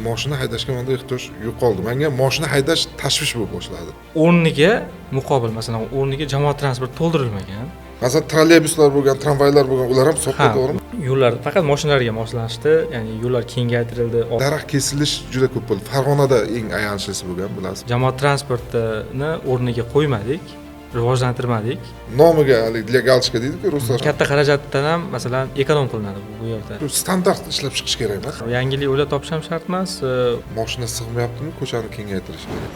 Moshina haydashga menda ehtiyoj yo'qoldi. Menga moshina haydash tashvish bo'lib boshladi. O'rniga muqobil, masalan, o'rniga jamoat transporti to'ldirilmagan. Masalan, trolleybuslar bo'lgan, tramvaylar bo'lgan, ular ham soqqa, to'g'rimi? Yo'llar faqat mashinalarga moslashdi, ya'ni yo'llar kengaytirildi. Daraxt kesilish juda ko'p bo'ldi. Farg'onada eng ayanchlisi bo'lgan, bilasiz. Jamoat transportini o'rniga qo'ymadik, rivojlantirmadik. Nomiga haligi для галочка deydi-ku ruslar. Katta xarajatdan ham masalan ekonom qilinadi bu yerda. Standart ishlab chiqish kerak emas. Yangilik o'ylab topish ham shart emas. Mashina sig'mayaptimi, ko'chani kengaytirish kerak.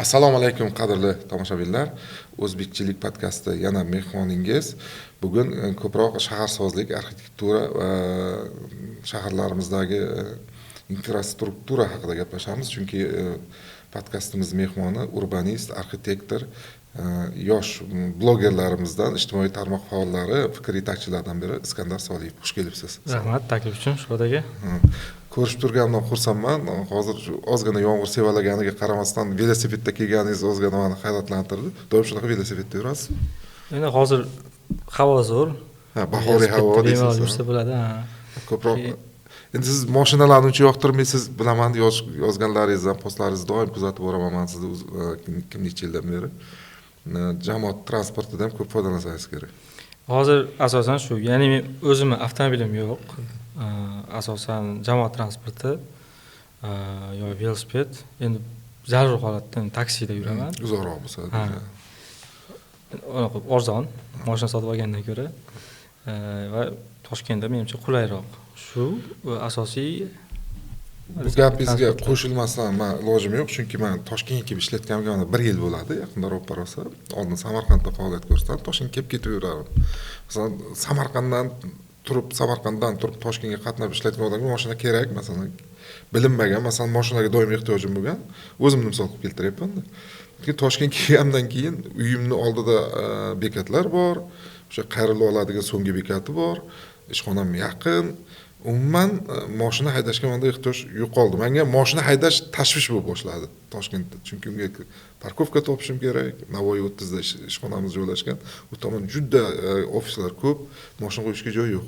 Assalomu alaykum qadrli tomoshabinlar. O'zbekchilik podkasti yana mehmoningiz. Bugun ko'proq shaharsozlik, arxitektura va shaharlarimizdagi infrastruktura haqida gaplashamiz. Chunki podkastimiz mehmoni urbanist, arxitektor, yosh blogerlarimizdan, ijtimoiy tarmoq faollari, fikr yetakchilaridan biri Iskandar Soliyev. Xush kelibsiz. Rahmat taklif uchun, Shuhrat aka. Ko'rishib turganimdan xursandman. Hozir ozgina yomg'ir sevalaganiga qaramasdan velosipedda kelganingiz ozgina meni hayratlantirdi. Doim shunaqa velosipedda yurasizmi? Endi hozir havo zo'r. Ha, bahoriy havo deysiz. Yursa bo'ladi, ha. Ko'proq endi siz mashinalarni uncha yoqtirmaysiz, bilaman, yozganlaringizdan, postlaringizni doim kuzatib boraman men sizni necha yildan beri. Jamoat transportidan ko'p foydalansangiz kerak. Hozir asosan shu, ya'ni men o'zimni avtomobilim yo'q. Asosan jamoat transporti yo velosiped. Endi zarur holatda taksida yuraman. Uzoqroq bo'lsa. Unaqa arzon, mashina sotib olgandan ko'ra va Toshkentda menimcha qulayroq. Shu asosiy. Bu gapingizga qo'shilmasdan men ilojim yo'q, chunki men Toshkentga kelib ishlatganimga mana 1 yil bo'ladi, yaqinda ro'pa-rosa. Oldin Samarqandda faoliyat ko'rsatdim, Toshkentga kelib ketib yurardim. Masalan, Samarqanddan turib Toshkentga qatnab ishlatgan odamga mashina kerak, masalan, bilinmagan, masalan, mashinaga doim ehtiyojim bo'lgan. O'zimni misol qilib keltiryapman-da. Keyin Toshkentga kelganimdan keyin uyimni oldida bekatlar bor, o'sha qayrilib oladigan so'nggi bekati bor, ishxonam yaqin. Umuman mashina haydashga menda ehtiyoj yo'qoldi. Menga mashina haydash tashvish bo'lib boshladi Toshkentda. Chunki unga parkovka topishim kerak. Navoiy 30 da ishxonamiz joylashgan. U tomon juda ofislar ko'p, mashina qo'yishga joy yo'q.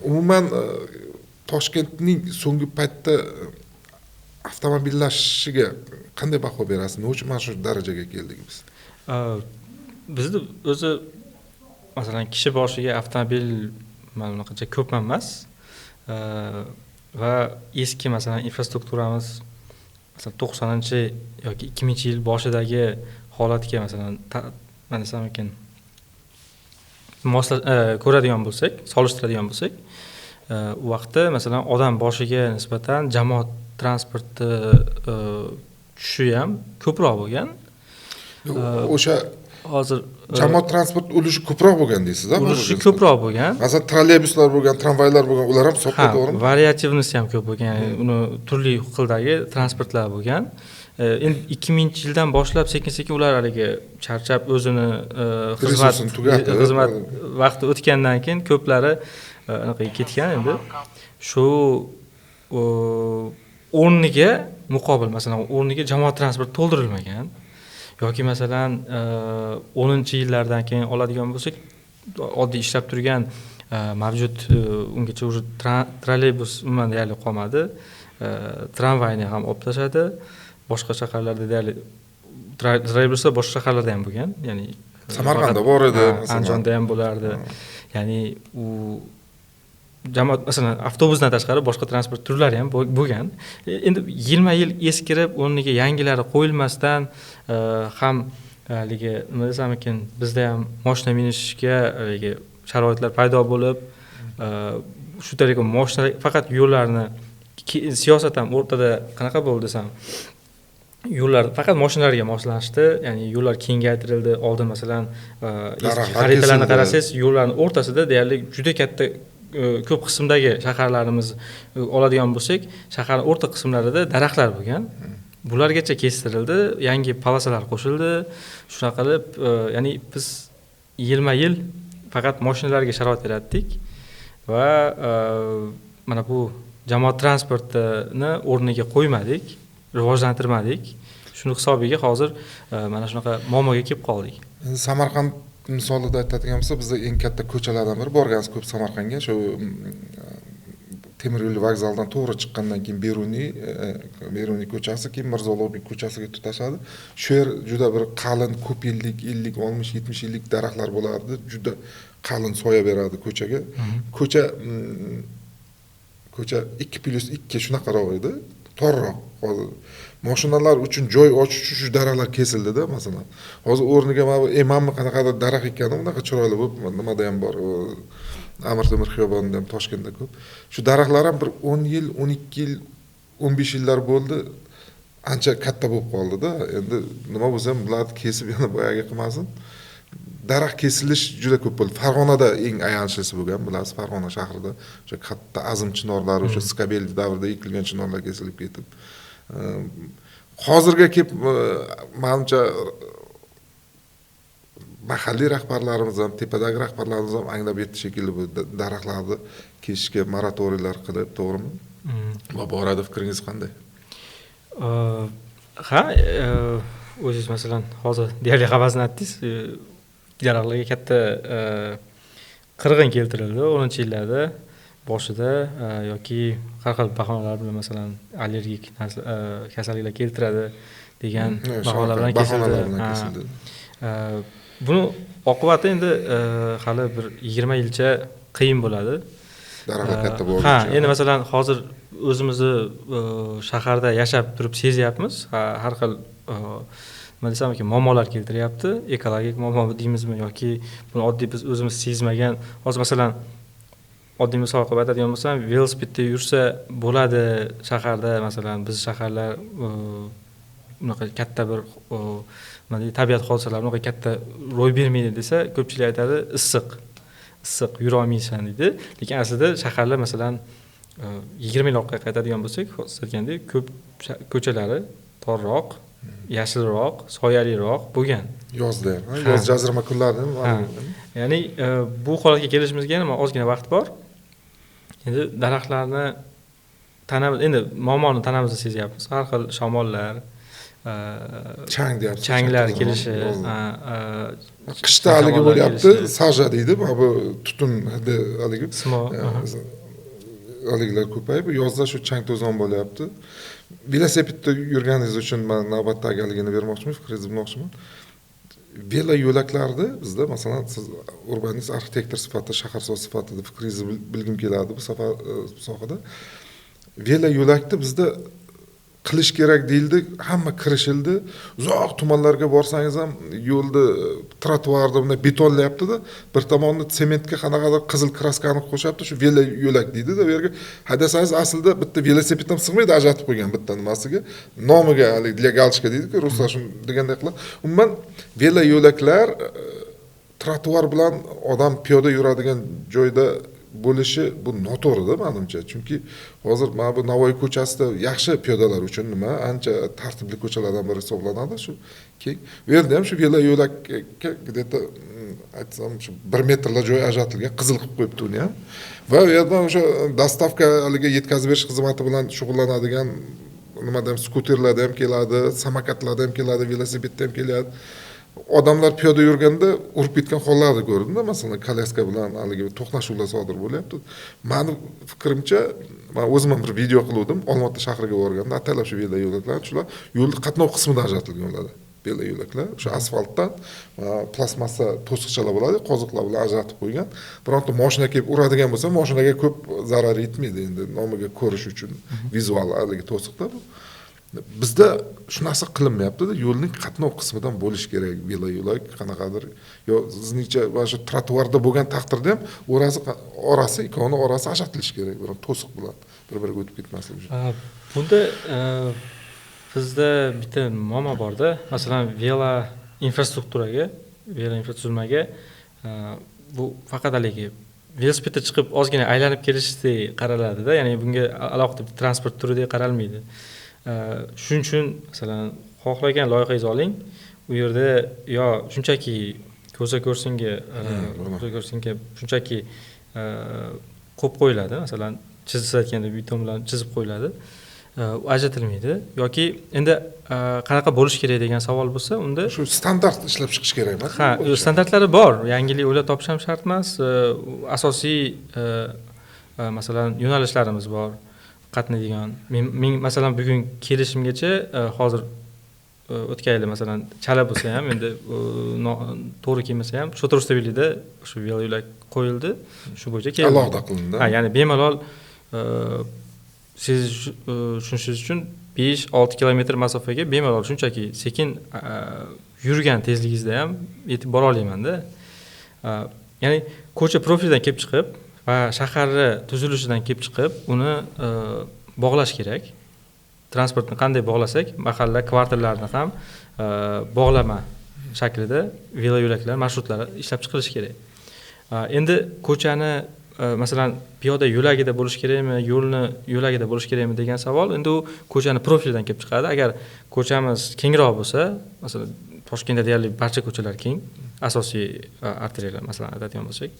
Umuman Toshkentning so'nggi paytda avtomobillashishiga qanday baho berasiz? Nima uchun mana shu darajaga keldik biz? Bizda o'zi masalan kishi boshiga avtomobil mana bunaqacha ko'p emas va eski masalan infrastrukturamiz masalan 90-chi yoki 2000-yil boshidagi holatga masalan nima desam ekan ko'radigan bo'lsak, solishtiradigan bo'lsak, u vaqtda masalan odam boshiga nisbatan jamoat transporti tushishi ham ko'proq bo'lgan. O'sha hozir jamoat transport ulushi ko'proq bo'lgan deysiz-a? Ulushi ko'proq bo'lgan. Masalan, trolleybuslar bo'lgan, tramvaylar bo'lgan, ular ham soqqa, to'g'rimi? Variativnosti ham ko'p bo'lgan, ya'ni uni turli xildagi transportlar bo'lgan. Endi 2000-yildan boshlab sekin-sekin ular haligi charchab o'zini xizmat vaqti o'tgandan keyin ko'plari anaqa ketgan endi. Shu o'rniga muqobil, masalan, o'rniga jamoat transporti to'ldirilmagan. Yoki masalan 10-yillardan keyin oladigan bo'lsak, oddiy ishlab turgan mavjud ungacha уже trolleybus umuman deyarli qolmadi. Tramvayni ham olib tashladi. Boshqa shaharlarda deyarli trolleybuslar boshqa shaharlarda ham bo'lgan, ya'ni Samarqandda bor edi, Andijonda ham bo'lardi. Ya'ni u jamoat masalan avtobusdan tashqari boshqa transport turlari ham bo'lgan. Endi 20 yil eskirib, o'rniga yangilari qo'yilmasdan ham haligi nima desam ekan, bizda ham mashina minishga haligi sharoitlar paydo bo'lib, shu tariqa mashina faqat yo'llarni siyosat ham o'rtada qanaqa bo'ldi desam, yo'llar faqat mashinalarga moslashdi, ya'ni yo'llar kengaytirildi. Oldin masalan xaritalarni qarasangiz, yo'llarning o'rtasida deyarli juda katta ko'p qismdagi shaharlarimiz oladigan bo'lsak, shahar o'rta qismlarida daraxtlar bo'lgan. Bulargacha kestirildi, yangi polosalar qo'shildi. Shunaqa qilib, ya'ni biz 20 yil faqat mashinalarga sharoit yaratdik. Va mana bu jamoat transportini o'rniga qo'ymadik, rivojlantirmadik. Shuni hisobiga hozir mana shunaqa muammoga kelib qoldik. Endi Samarqand misolida aytadigan bo'lsak, bizda eng katta ko'chalardan biri, borgansiz ko'p Samarqandga, shu temir yo'l vokzalidan to'g'ri chiqqandan keyin Beruniy ko'chasi, keyin Mirzo Ulug'bek ko'chasiga tutashadi. Shu yer juda bir qalin, ko'p yillik, 50, 60, 70 yillik daraxtlar bo'lardi, juda qalin soya beradi ko'chaga. Ko'cha ko'cha 2+2 shunaqaroq edi, torroq. Hozir mashinalar uchun joy ochish uchun shu daraxtlar kesildida masalan. Hozir o'rniga mana bu emanmi qanaqadir daraxt ekkani, unaqa chiroyli bo'lib, nimada ham bor, Amir Temur xiyobonida ham, Toshkentda ko'p. Shu daraxtlar ham bir 10 yil, 12 yil, 15 yillar bo'ldi, ancha katta bo'lib qoldida. Endi nima bo'lsa ham bularni kesib yana boyagi qilmasin. Daraxt kesilish juda ko'p bo'ldi. Farg'onada eng ayanchlisi bo'lgan, bilasiz, Farg'ona shahrida o'sha katta azim chinorlar, o'sha Skabel davrida ekilgan chinorlar kesilib ketib. Hozirga kelib, manimcha, mahalliy rahbarlarimiz ham, tepadagi rahbarlarimiz ham anglab yetdi shekilli, bu daraxtlarni kesishga moratoriylar qilib, to'g'rimi? Va bu borada fikringiz qanday? Ha, o'zingiz masalan hozir deyarli hammasini aytdingiz. Daraxtlarga katta qirg'in keltirildi 10-yillarda boshida yoki har xil bahonalar bilan, masalan, allergik kasalliklar keltiradi degan bahonalar bilan bahonalar kesildi. Bilan kesildi. Buni oqibati endi hali bir 20 yilcha qiyin bo'ladi. Daraxtlar katta Ha, bo'lguncha. Endi masalan hozir o'zimizni shaharda yashab turib sezyapmiz. Har xil nima desam ekan, muammolar keltiryapti. Ekologik muammo deymizmi yoki buni oddiy biz o'zimiz sezmagan. Hozir masalan oddiy misol qilib aytadigan bo'lsam, velosipedda yursa bo'ladi shaharda, masalan, biz shaharlar unaqa katta bir nima deydi, tabiat hodisalari unaqa katta ro'y bermaydi desa, ko'pchilik aytadi, issiq. Issiq yurolmaysan deydi. Lekin aslida shaharlar masalan 20 yil orqaga qaytadigan bo'lsak, hozir aytgandek, ko'p ko'chalari torroq, yashilroq, soyaliroq bo'lgan. Yozda ham, Ha. yoz jazirama kunlarida ham. Ha. Ya'ni bu holatga kelishimizga yana ozgina vaqt bor. Endi daraxtlarni tanamiz, endi muammoni tanamizda sezyapmiz. Har xil shamollar, Chang deyapsiz. changlar Chang kelishi, yozda. qishda Qishda haligi shamollar bo'lyapti, kelishi. сажа deydi, mana bu tutun hidi haligi Smog, aha. haligilar ko'payib, yozda shu chang to'zon bo'lyapti. Velosipedda yurganingiz uchun man navbatdagi haligini bermoqchiman, fikringizni bilmoqchiman. Velo yo'laklarni bizda, masalan, siz urbanist arxitektor sifatida, shaharsoz sifatida fikringizni bilgim keladi bu safar bu sohada. Velo yo'lakni bizda qilish kerak deyildi, hamma kirishildi. Uzoq tumanlarga borsangiz ham yo'lni, trotuarni bunday betonlayapti-da, bir tomonni sementga qanaqadir qizil краска ni qo'shyapti, shu velo yo'lak deydi-da, u yerga haydasangiz aslida bitta velosiped ham sig'maydi, ajratib qo'ygan bitta nimasiga. Nomiga haligi для галочка deydi-ku, ruslar shuni deganday qiladi. Umuman velo yo'laklar trotuar bilan odam piyoda yuradigan joyda bo'lishi bu noto'g'rida manimcha. Chunki hozir mana bu Navoiy ko'chasida yaxshi piyodalar uchun nima, ancha tartibli ko'chalardan biri hisoblanadi shu keng. U yerda ham shu velo yo'lakka где-то aytsam shu 1 metrlar joy ajratilgan, qizil qilib qo'yibdi uni ham. Va u yerdan o'sha доставка haligi yetkazib berish xizmati bilan shug'ullanadigan nimada ham, skuterlarda ham keladi, samokatlarda ham keladi, velosipedda ham keladi. Odamlar piyoda yurganda urib ketgan hollarni ko'rdimda, masalan, kolyaska bilan haligi to'qnashuvlar sodir bo'lyapti. Mani fikrimcha, man o'zim ham bir video qiluvdim, Olmaota shahriga borganda, ataylab shu velo yo'laklar, shular yo'lni qatnov qismida ajratilgan ularda. Velo yo'laklar, o'sha asfaltdan plastmassa to'siqchalar bo'ladi, qoziqlar bilan ajratib qo'ygan. Bironta mashina kelib uradigan bo'lsa, mashinaga ko'p zarar yetmaydi endi, nomiga ko'rish uchun vizual haligi to'siqda bu. Bizda shu narsa qilinmayapti-da, yo'lning qatnov qismidan bo'lishi kerak velo yo'lak qanaqadir. Yo sizningcha mana shu trotuarda bo'lgan taqdirda ham orasi, ikkovini orasi ajratilishi kerak, biron to'siq bilan bir-biriga o'tib ketmasligi uchun. Bunda bizda bitta muammo borda. Masalan, velo infrastrukturaga, velo infratuzilmaga bu faqat haligi velosipedda chiqib ozgina aylanib kelishdek qaraladida, ya'ni bunga alohida bir transport turidek qaralmaydi. Shuning uchun masalan xohlagan loyihangizni oling, u yerda yo shunchaki ko'za ko'rsinga, ko'za ko'rsinga shunchaki qo'yib qo'yiladi, masalan, chizib aytganda beton bilan chizib qo'yiladi, ajratilmaydi. Yoki endi qanaqa bo'lishi kerak degan savol bo'lsa, unda shu standart ishlab chiqish kerak emas. Ha, standartlari bor, yangilik o'ylab topish ham shart emas. Asosiy masalan yo'nalishlarimiz bor qatnaydigan. Men masalan bugun kelishimgacha, hozir o'tgan yili masalan chala bo'lsa ham, endi to'g'ri kelmasa ham, Shota Rustavelida shu veloyo'lak qo'yildi, shu bo'yicha keldi. Alohida qilindi. Ha, ya'ni bemalol siz tushunishingiz uchun 5-6 kilometr masofaga bemalol shunchaki sekin yurgan tezligingizda ham yetib bora olaymanda. Ya'ni ko'cha profilidan kelib chiqib va shaharni tuzilishidan kelib chiqib uni bog'lash kerak. Transportni qanday bog'lasak, mahalla kvartallarni ham bog'lama shaklida veloyo'laklar, marshrutlar ishlab chiqilishi kerak. Endi ko'chani masalan piyoda yo'lagida bo'lishi kerakmi, yo'lni yo'lagida bo'lishi kerakmi degan savol endi u ko'chani profilidan kelib chiqadi. Agar ko'chamiz kengroq bo'lsa, masalan Toshkentda deyarli barcha ko'chalar keng, asosiy arteriyalar masalan aytadigan bo'lsak,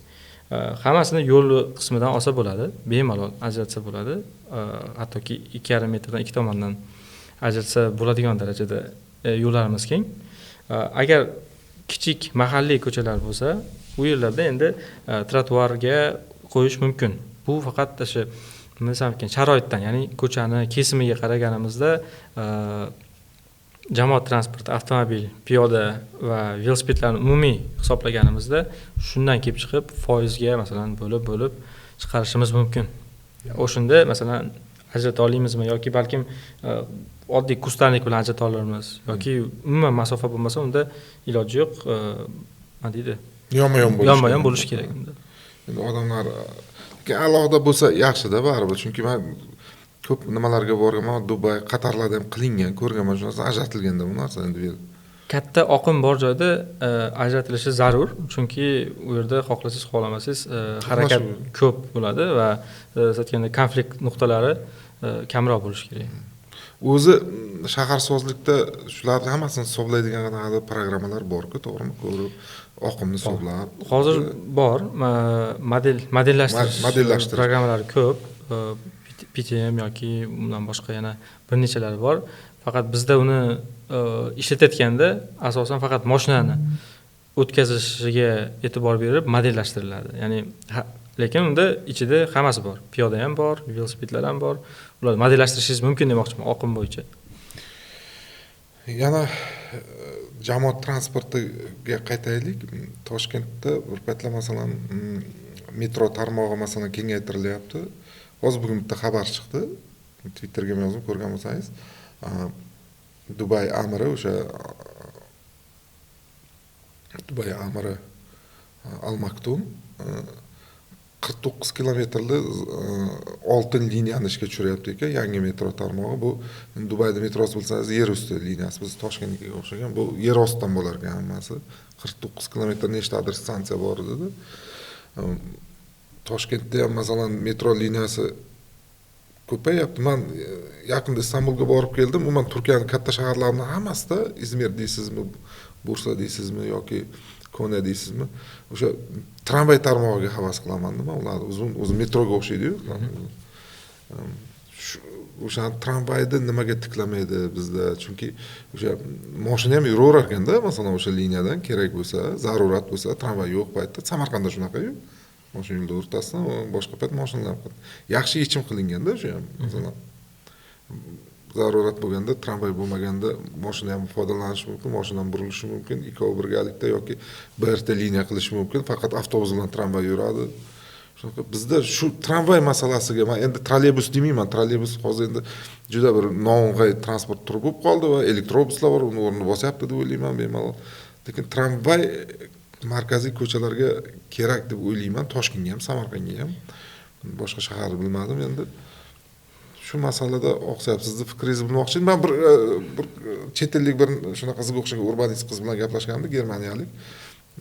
hammasini yo'l qismidan olsa bo'ladi, bemalol ajratsa bo'ladi. Hattoki 2,5 metrdan ikki tomondan ajratsa bo'ladigan darajada yo'llarimiz keng. Agar kichik mahalliy ko'chalar bo'lsa, u yerlarda endi trotuarga qo'yish mumkin. Bu faqat o'sha nima desam ekan, sharoitdan, ya'ni ko'chani kesimiga qaraganimizda jamoat transporti, avtomobil, piyoda va velosipedlarni umumiy hisoblaganimizda shundan kelib chiqib foizga masalan bo'lib-bo'lib chiqarishimiz mumkin. O'shanda masalan ajrata olamizmi yoki balkim oddiy кустарник bilan ajrata olamiz yoki umuman masofa bo'lmasa unda iloji yo'q, nima deydi? Yonma-yon bo'lishi. Yonma-yon bo'lishi kerak unda. Endi odamlar alohida bo'lsa yaxshi-da baribir, chunki men ko'p nimalarga borganman, Dubay, Qatarlarda ham qilingan, ko'rganman shu narsa ajratilganda bu narsa endi bu yer. Katta oqim bor joyda ajratilishi zarur, chunki u yerda xohlasangiz xohlamasangiz harakat ko'p bo'ladi va aytganda konflikt nuqtalari kamroq bo'lishi kerak. O'zi shaharsozlikda shularni hammasini hisoblaydigan qanaqadir programmalar bor-ku, to'g'rimi? Ko'rib oqimni hisoblab. Hozir bor, modellashtirish programmalari ko'p. PTM yoki undan boshqa yana bir nechalari bor. Faqat bizda uni ishlatayotganda asosan faqat mashinani o'tkazishiga e'tibor berib modellashtiriladi. Ya'ni lekin unda ichida hammasi bor. Piyoda ham bor, velosipedlar ham bor. Ularni modellashtirishingiz mumkin demoqchiman oqim bo'yicha. Yana jamoat transportiga qaytaylik. Toshkentda bir paytlar masalan metro tarmog'i masalan kengaytirilyapti. Hozir bugun bitta xabar chiqdi. Twitterga ham yozib ko'rgan bo'lsangiz, Dubay amiri o'sha Dubay amiri Al Maktum 49 kilometrli oltin liniyani ishga tushiryapti ekan, yangi metro tarmog'i. Bu Dubayda metrosi bilsangiz yer usti liniyasi, biz Toshkentnikiga o'xshagan, bu yer ostidan bo'lar ekan hammasi. 49 kilometr nechtadir stansiya bor dedi. Toshkentda ham masalan metro liniyasi ko'payapti. Men yaqinda Istanbulga borib keldim. Umuman Turkiyaning katta shaharlarining hammasida, Izmir deysizmi, Bursa deysizmi yoki Konya deysizmi, o'sha tramvay tarmog'iga havas qilaman nima, ular uzun o'zi metroga o'xshaydi-yu. O'sha tramvayni nimaga tiklamaydi bizda? Chunki o'sha mashina ham yuraverar ekanda, masalan o'sha liniyadan kerak bo'lsa, zarurat bo'lsa, tramvay yo'q paytda Samarqandda shunaqa-yu. Mashina yo'lda o'rtasidan boshqa payt mashinalar yaxshi yechim qilinganda o'sha ham, masalan zarurat bo'lganda tramvay bo'lmaganda mashina ham foydalanish mumkin, mashina ham burilishi mumkin, ikkovi birgalikda yoki BRT liniya qilish mumkin, faqat avtobus bilan tramvay yuradi. Shunaqa bizda shu tramvay masalasiga men endi trolleybus demayman, trolleybus hozir endi juda bir noong'ay transport turi bo'lib qoldi va elektrobuslar bor, uni o'rnini bosyapti deb o'ylayman bemalol. Lekin tramvay markaziy ko'chalarga kerak deb o'ylayman, Toshkentga ham, Samarqandga ham, boshqa shaharni bilmadim endi. Shu masalada oqsayapsiz, sizni fikringizni bilmoqchi edim. Men bir chet ellik bir shunaqa sizga o'xshagan urbanist qiz bilan gaplashgandim, germaniyalik.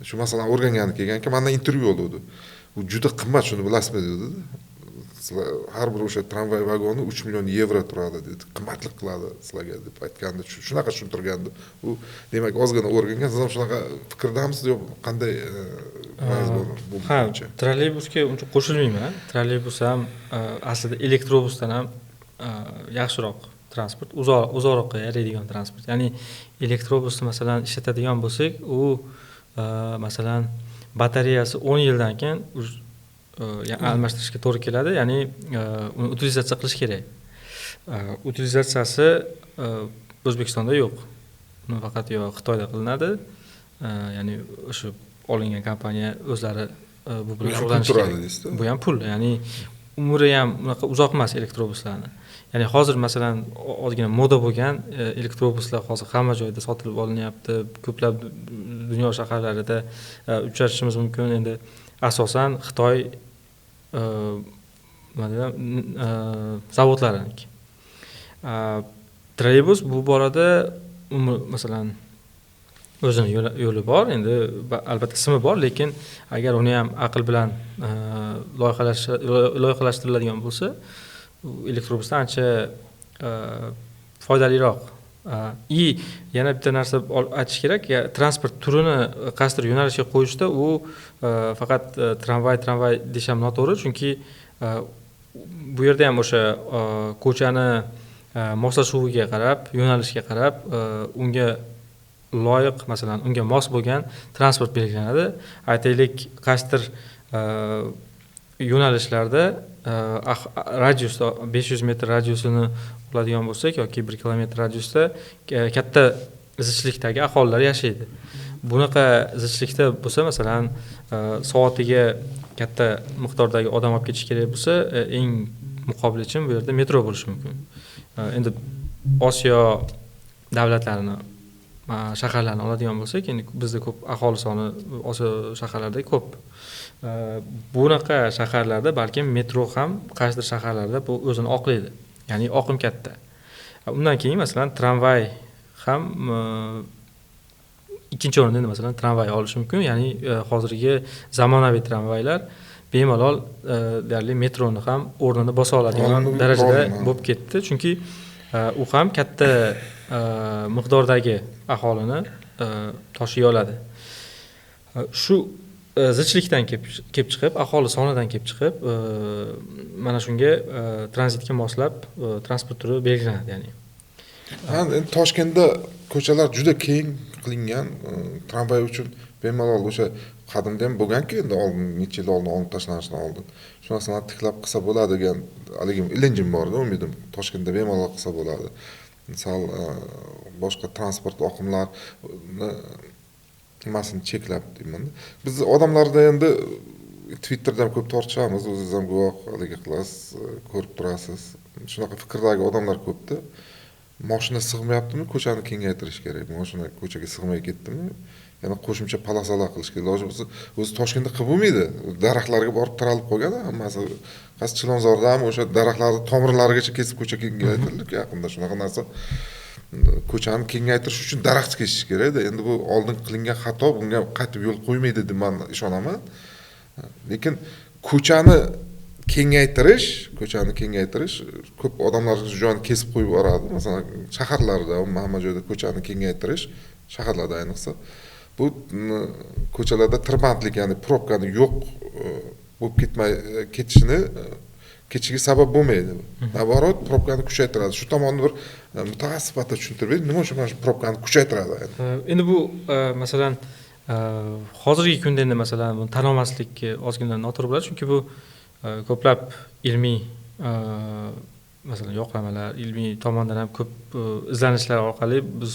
Shu masalani o'rgangani kelganki, mendan intervyu oldi. U juda qimmat, shuni bilasizmi dedi. Har bir o'sha tramvay vagoni 3 million yevro turadi dedi, qimmatlik qiladi sizlarga deb aytgandi, shunaqa tushuntirgandi. U demak ozgina o'rgangan. Siz ham shunaqa fikrdamisiz yo qanday bor bu bo'yicha? Trolleybusga uncha qo'shilmayman. Trolleybus ham aslida elektrobusdan ham yaxshiroq transport, uzoqroqqa yaraydigan transport. Ya'ni elektrobusni masalan ishlatadigan bo'lsak, u masalan batareyasi 10 yildan keyin almashtirishga to'g'ri keladi, ya'ni uni utilizatsiya qilish kerak. Utilizatsiyasi O'zbekistonda yo'q. Uni faqat yo Xitoyda qilinadi, ya'ni o'sha olingan kompaniya o'zlari bu bilan shug'ullanishi kerak. Bu ham pul, ya'ni umri ham unaqa uzoq emas elektrobuslarni. Ya'ni hozir masalan ozgina moda bo'lgan elektrobuslar hozir hamma joyda sotilib olinyapti, ko'plab dunyo shaharlarida uchratishimiz mumkin. Endi asosan Xitoy zavodlariniki. Trolleybus bu borada masalan o'zini yo'li bor, endi albatta simi bor, lekin agar uni ham aql bilan loyihalashtiriladigan bo'lsa, elektrobusdan ancha foydaliroq. И yana bitta narsa aytish kerak, transport turini qaysidir yo'nalishga qo'yishda u faqat tramvay deyish ham noto'g'ri, chunki bu yerda ham o'sha ko'chani moslashuviga qarab, yo'nalishga qarab unga loyiq, masalan unga mos bo'lgan transport belgilanadi. Aytaylik, qaysidir yo'nalishlarda radiusda 500 metr radiusini oladigan bo'lsak yoki 1 kilometr radiusda katta zichlikdagi aholilar yashaydi. Bunaqa zichlikda bo'lsa, masalan soatiga katta miqdordagi odam olib ketish kerak bo'lsa, eng muqobil yechim bu yerda metro bo'lishi mumkin. Endi Osiyo davlatlarini, shaharlarni oladigan bo'lsak, endi bizda ko'p aholi soni Osiyo shaharlarida ko'p. Bunaqa shaharlarda balkim metro ham qaysidir shaharlarda bu o'zini oqlaydi. Ya'ni oqim katta. Undan keyin masalan tramvay ham ikkinchi o'rinda endi masalan tramvay olish mumkin. Ya'ni hozirgi zamonaviy tramvaylar bemalol deyarli metroni ham o'rnini bosa oladigan darajada bo'lib ketdi. Chunki u ham katta miqdordagi aholini tashiy oladi. Shu zichlikdan kelib chiqib, aholi sonidan kelib chiqib, mana shunga tranzitga moslab transport turi belgilanadi, ya'ni. Endi Toshkentda ko'chalar juda keng qilingan, tramvay uchun bemalol o'sha qadimda ham bo'lganki, endi oldin necha yil oldin olib tashlanishidan oldin shu narsalarni tiklab qilsa bo'ladi degan haligi ilinjim bor-da, umidim. Toshkentda bemalol qilsa bo'ladi. Misol boshqa transport oqimlarini nimasini cheklab deyman. Biz odamlarda endi Twitterda ham ko'p tortishamiz, o'zingiz ham guvoh haligi qilasiz, ko'rib turasiz. Shunaqa fikrdagi odamlar ko'pda. Mashina sig'mayaptimi, ko'chani kengaytirish kerak. Mashina ko'chaga sig'may ketdimi, yana qo'shimcha palasalar qilish kerak. Iloji bo'lsa, o'zi Toshkentda qilib bo'lmaydi. Daraxtlarga borib tiralib qolgan hammasi. Qaysi Chilonzorda ham o'sha daraxtlarni tomirlarigacha kesib ko'cha kengaytirildi yaqinda. Shunaqa narsa. Ko'chani kengaytirish uchun daraxt kesish kerak-da. Endi bu oldin qilingan xato, bunga qaytib yo'l qo'ymaydi deb men ishonaman. Lekin ko'chani kengaytirish ko'p odamlar joyini kesib qo'yib yuboradi. Masalan, shaharlarda, hamma joyda ko'chani kengaytirish, shaharlarda ayniqsa bu ko'chalarda tirbandlik, ya'ni probkani yo'q bo'lib ketishini ketishiga sabab bo'lmaydi. Naborot probkani kuchaytiradi. Shu tomonni bir mutaxassis sifatida tushuntirib bering, nima uchun mana shu probkani kuchaytiradi? Endi bu masalan hozirgi kunda endi masalan buni tan olmaslik ozgina noto'g'ri bo'ladi, chunki bu ko'plab ilmiy masalan yo'qlamalar, ilmiy tomondan ham ko'p izlanishlar orqali biz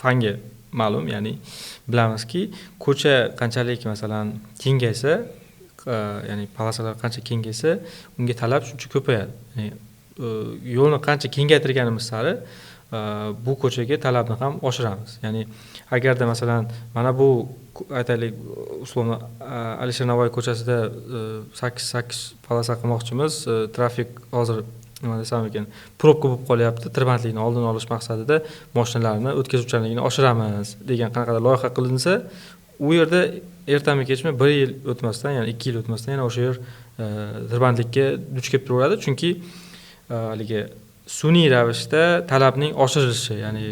fanga ma'lum, ya'ni bilamizki, ko'cha qanchalik masalan kengaysa, ya'ni palasalar qancha kengaysa, unga talab shuncha ko'payadi. Ya'ni yo'lni qancha kengaytirganimiz sari bu ko'chaga talabni ham oshiramiz. Ya'ni agarda masalan mana bu aytaylik uslovno Alisher Navoiy ko'chasida 8 palasa qilmoqchimiz, trafik hozir nima desam ekan, probka bo'lib qolyapti, tirbandlikni oldini olish maqsadida mashinalarni o'tkazuvchanligini oshiramiz degan qanaqadir loyiha qilinsa, u yerda ertami kechmi 1 yil o'tmasdan, ya'ni 2 yil o'tmasdan yana o'sha yer tirbandlikka duch kelib turaveradi, chunki haligi sun'iy ravishda talabning oshirilishi, ya'ni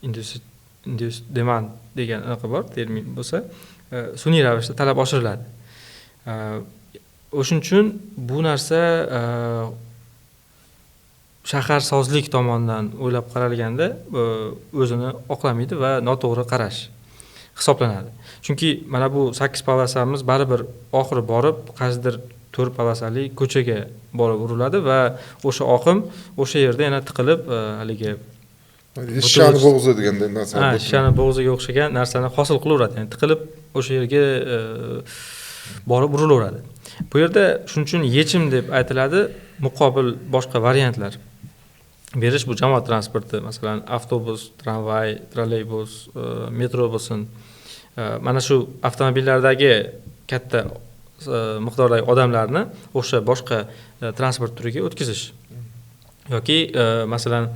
induced demand degan anaqa bor, termin bo'lsa, sun'iy ravishda talab oshiriladi. O'shuning uchun bu narsa shaharsozlik tomonidan o'ylab qaralganda o'zini oqlamaydi va noto'g'ri qarash hisoblanadi. Chunki mana bu 8 polosamiz baribir oxiri borib qaysidir 4 polosali ko'chaga borib uriladi va o'sha oqim o'sha yerda yana tiqilib haligi shishani bo'g'zi degan narsa, ha, shishani bo'g'ziga o'xshagan narsani hosil qilaveradi. Ya'ni tiqilib o'sha yerga borib urilaveradi. Bu yerda shuning uchun yechim deb aytiladi, muqobil boshqa variantlar berish, bu jamoat transporti, masalan, avtobus, tramvay, trolleybus, metro bo'lsin. Mana shu avtomobillardagi katta miqdordagi odamlarni o'sha boshqa transport turiga o'tkazish. Yoki masalan,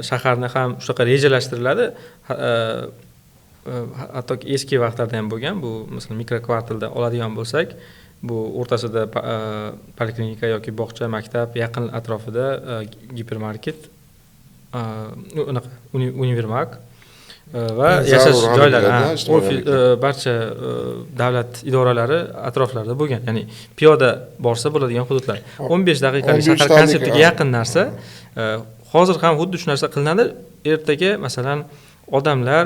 shaharni ham shunaqa rejalashtiriladi. Hattoki eski vaqtlarda ham bo'lgan, bu masalan mikrokvartalda oladigan bo'lsak, bu o'rtasida poliklinika yoki bog'cha, maktab, yaqin atrofida gipermarket, unaqa univermag va yashash joylari, barcha davlat idoralari atroflarida bo'lgan. Ya'ni piyoda borsa bo'ladigan hududlar. 15 daqiqalik shahar konseptiga yaqin narsa. Hozir ham xuddi shu narsa qilinadi. Ertaga masalan odamlar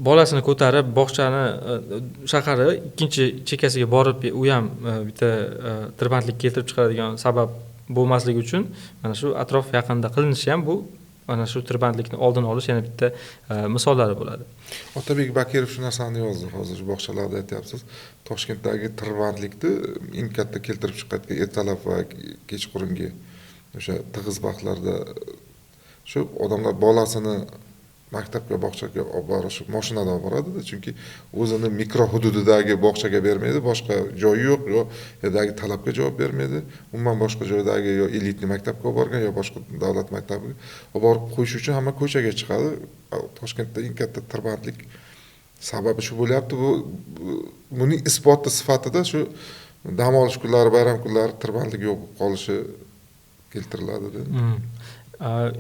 bolasini ko'tarib bog'chani shahari ikkinchi chekkasiga borib, u ham bitta tirbandlik keltirib chiqaradigan sabab bo'lmasligi uchun mana shu atrof yaqinda qilinishi ham bu mana shu tirbandlikni oldini olish yana bitta misollari bo'ladi. Otabek Bakirov shu narsani yozdi. Hozir shu bog'chalarda aytyapsiz. Toshkentdagi tirbandlikni eng katta keltirib chiqargan ertalab va kechqurungi o'sha tig'iz vaqtlarda shu odamlar bolasini maktabga, bog'chaga olib borish mashinada olib boradida, chunki o'zini mikro hududidagi bog'chaga bermaydi, boshqa joyi yo'q, yo yerdagi talabga javob bermaydi. Umuman boshqa joydagi yo elitli maktabga olib borgan, yo boshqa davlat maktabiga olib borib qo'yish uchun hamma ko'chaga chiqadi. Toshkentda eng katta tirbandlik sababi shu bo'lyapti. Bu buning isboti sifatida shu dam olish kunlari, bayram kunlari tirbandlik yo'q bo'lib qolishi keltiriladi.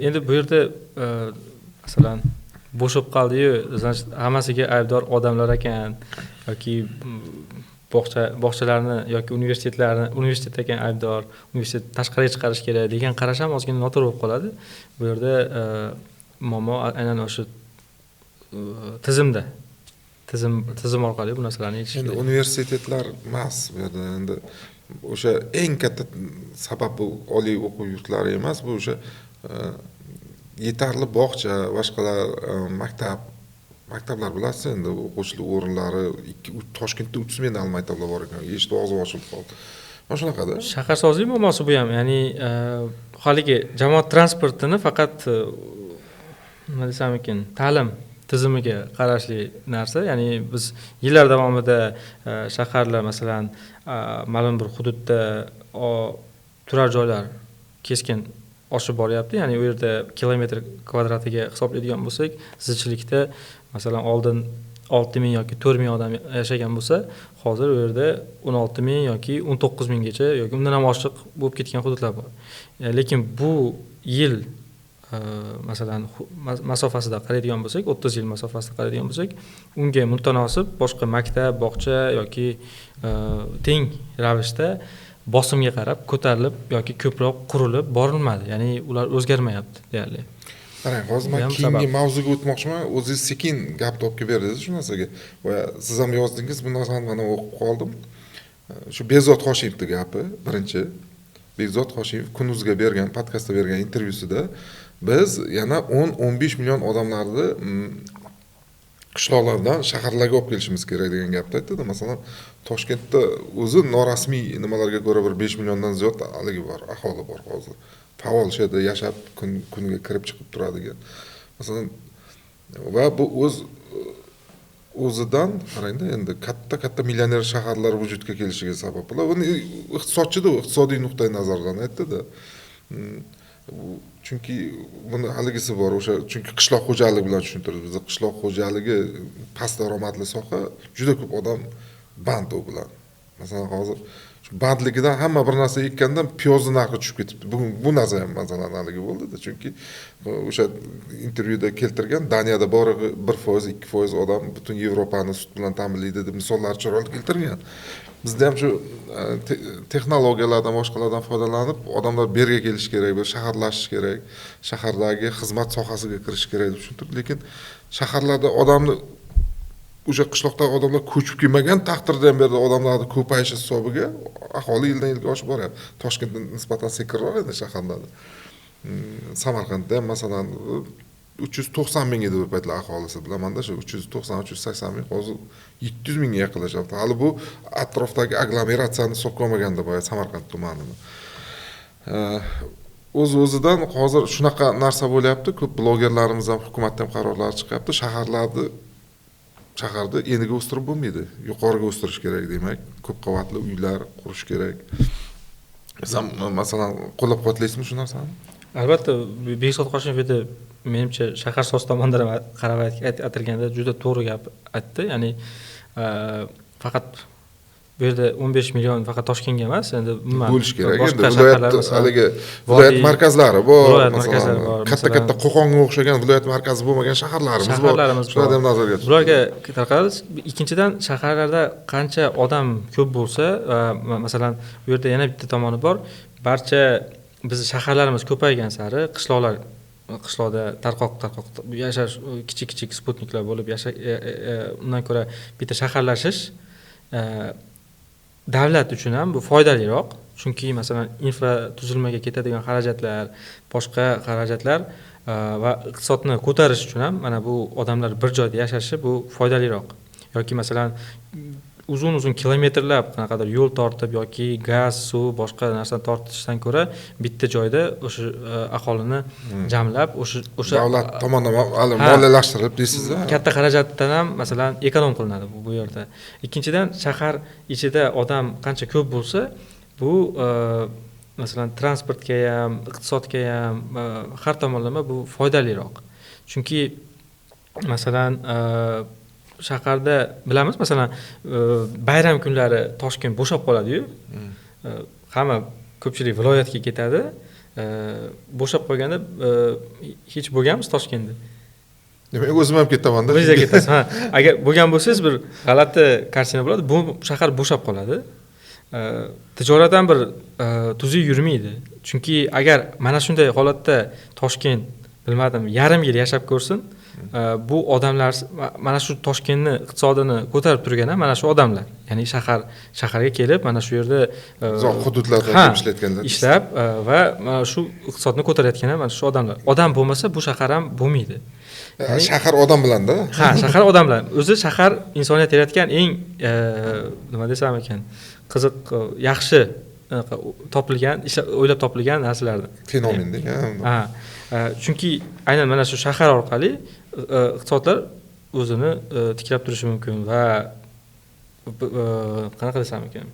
Endi bu yerda masalan bo'shab qoldi-yu, значит, hammasiga aybdor odamlar ekan yoki bog'chalarni yoki universitetlarni, universitet ekan aybdor, universitet tashqariga chiqarish kerak degan qarash ham ozgina noto'g'ri bo'lib qoladi. Bu yerda muammo aynan o'sha tizimda, tizim orqali bu narsalarni yechish kerak. Endi universitetlar emas bu yerda, endi o'sha eng katta sabab bu oliy o'quv yurtlari emas, bu o'sha yetarli bog'cha, boshqalar, maktablar bilasiz endi o'quvchilar o'rinlari 2-3 Toshkentda 3 smenali maktablar bor ekan, eshik og'zi ochilib qoldi. Mana shunaqada. Shaharsozlik muammosi bu ham, ya'ni haligi jamoat transportini faqat nima desam ekan, ta'lim tizimiga qarashli narsa. Ya'ni biz yillar davomida shaharlar, masalan, ma'lum bir hududda turar joylar keskin oshib boryapti. Ya'ni u yerda kilometr kvadratiga hisoblaydigan bo'lsak, zichlikda masalan oldin 6 000 yoki 4 000 odam yashagan bo'lsa, hozir u yerda 16 000 yoki 19 minggacha yoki undan ham oshiq bo'lib ketgan hududlar bor. Lekin bu yil masalan masofasida qaraydigan bo'lsak, 30 yil masofasida qaraydigan bo'lsak, unga mutanosib boshqa maktab, bog'cha yoki teng ravishda bosimga qarab ko'tarilib yoki ko'proq qurilib borilmadi. Ya'ni ular o'zgarmayapti deyarli. Qarang, hozir men keyingi mavzuga o'tmoqchiman. O'zingiz sekin gap topib berdingiz shu narsaga. Va siz ham yozdingiz, bu narsani mana o'qib qoldim. Shu Bekzod Hoshimovning gapi, birinchi Bekzod Hoshimov Kunuzga bergan, podkastda bergan intervyusida biz yana 10-15 million odamlarni qishloqlardan shaharlarga olib kelishimiz kerak degan gapni aytdi. Masalan, Toshkentda o'zi norasmiy nimalarga ko'ra bir 5 milliondan ziyod haligi bor, aholi bor hozir. Faol shu yerda yashab, kun kuniga kirib chiqib turadigan. Masalan, va bu o'z o'zidan qarangda endi katta-katta millioner shaharlar vujudga kelishiga sabab bo'ladi. Buni iqtisodchida, iqtisodiy nuqtai nazardan aytdi-da. Chunki buni haligisi bor, o'sha chunki qishloq xo'jaligi bilan tushuntirdi. Bizda qishloq xo'jaligi past daromadli soha, juda ko'p odam band u bilan. Masalan, hozir shu bandligidan hamma bir narsa ekkandan piyozni narxi tushib ketibdi. Bugun bu narsa ham masalan haligi bo'ldi-da, chunki o'sha intervyuda keltirgan Daniyada borig'i 1%, 2% odam butun Yevropani sut bilan ta'minlaydi deb misollar chiroyli keltirgan. Bizda ham shu texnologiyalardan, boshqalardan foydalanib odamlar bu yerga kelishi kerak, bir shaharlashish kerak, shahardagi xizmat sohasiga kirish kerak deb tushuntirdi. Lekin shaharlarda odamni o'sha qishloqdagi odamlar ko'chib kelmagan taqdirda ham bu yerda odamlarni ko'payishi hisobiga aholi yildan yilga oshib boryapti. Toshkentda nisbatan sekinroq endi shaharlarda. Samarqandda ham masalan 390 ming edi bir paytlar aholisi, bilamanda, shu 390, 380 ming, hozir 700 mingga yaqinlashyapti. Hali bu atrofdagi aglomeratsiyani hisobga olmaganda boya Samarqand tumanini. O'z-o'zidan hozir shunaqa narsa bo'lyapti, ko'p blogerlarimiz ham, hukumatdan ham qarorlar chiqyapti. Shaharda eniga o'stirib bo'lmaydi, yuqoriga o'stirish kerak, demak, ko'p qavatli uylar qurish kerak. Siz ham masalan qo'llab-quvvatlaysizmi shu narsani? Albatta, Behzod Qoshimov edi, menimcha shaharsoz tomonidan qarab aytilganda juda to'g'ri gap aytdi. Ya'ni faqat bu yerda 15 million faqat Toshkentga emas, endi umuman bo'lish kerak. Boshqa Endi viloyat shaharlar, masalan, haligi viloyat markazlari bor, viloyat masalan, markazlari bor, katta katta Qo'qonga o'xshagan viloyat markazi bo'lmagan shaharlarimiz bor. Shaharlarimiz bor. Shularni ham nazarga tutish. Bularga tarqaladi. Ikkinchidan, shaharlarda qancha odam ko'p bo'lsa, masalan, bu yerda yana bitta tomoni bor. Barcha biz shaharlarimiz ko'paygan sari qishloqda tarqoq yashash, kichik-kichik sputniklar bo'lib yasha, undan ko'ra bitta shaharlashish davlat uchun ham bu foydaliroq. Chunki masalan infratuzilmaga ketadigan xarajatlar, boshqa xarajatlar va iqtisodni ko'tarish uchun ham mana bu odamlar bir joyda yashashi bu foydaliroq. Yoki masalan uzun-uzun kilometrlab qanaqadir yo'l tortib yoki gaz, suv, boshqa narsani tortishdan ko'ra bitta joyda o'sha aholini jamlab, o'sha davlat tomonidan moliyalashtirib deysiz-a? Katta xarajatdan ham masalan ekonom qilinadi bu yerda. Ikkinchidan, shahar ichida odam qancha ko'p bo'lsa, bu masalan transportga ham, iqtisodga ham har tomonlama bu foydaliroq. Chunki masalan shaharda bilamiz, masalan bayram kunlari Toshkent bo'shab qoladi-yu. Hamma ko'pchilik viloyatga ketadi. Bo'shab qolganda hech bo'lganmiz Toshkentda? Demak, o'zim ham ketaman-da. O'zingiz ham ketasiz, ha. Agar bo'lgan bo'lsangiz bir g'alati kartina bo'ladi. Bu shahar bo'shab qoladi. Tijorat ham bir tuzuk yurmaydi. Chunki agar mana shunday holatda Toshkent, bilmadim, yarim yil yashab ko'rsin, bu odamlar mana shu Toshkentni iqtisodini ko'tarib turgan ham mana shu odamlar. Ya'ni shaharga kelib mana shu yerda uzoq hududlarda kelib ishlayotganlar. Ishlab va mana shu iqtisodni ko'tarayotgan ham mana shu odamlar. Odam bo'lmasa bu shahar ham bo'lmaydi. Ya'ni shahar odam bilan-da. Ha, shahar odam bilan. O'zi shahar insoniyat yaratgan eng nima desam ekan, qiziq, yaxshi topilgan, o'ylab topilgan narsalardan. Fenomendek, ha. Chunki aynan mana shu shahar orqali iqtisodlar o'zini tiklab turishi mumkin va qanaqa desam ekan,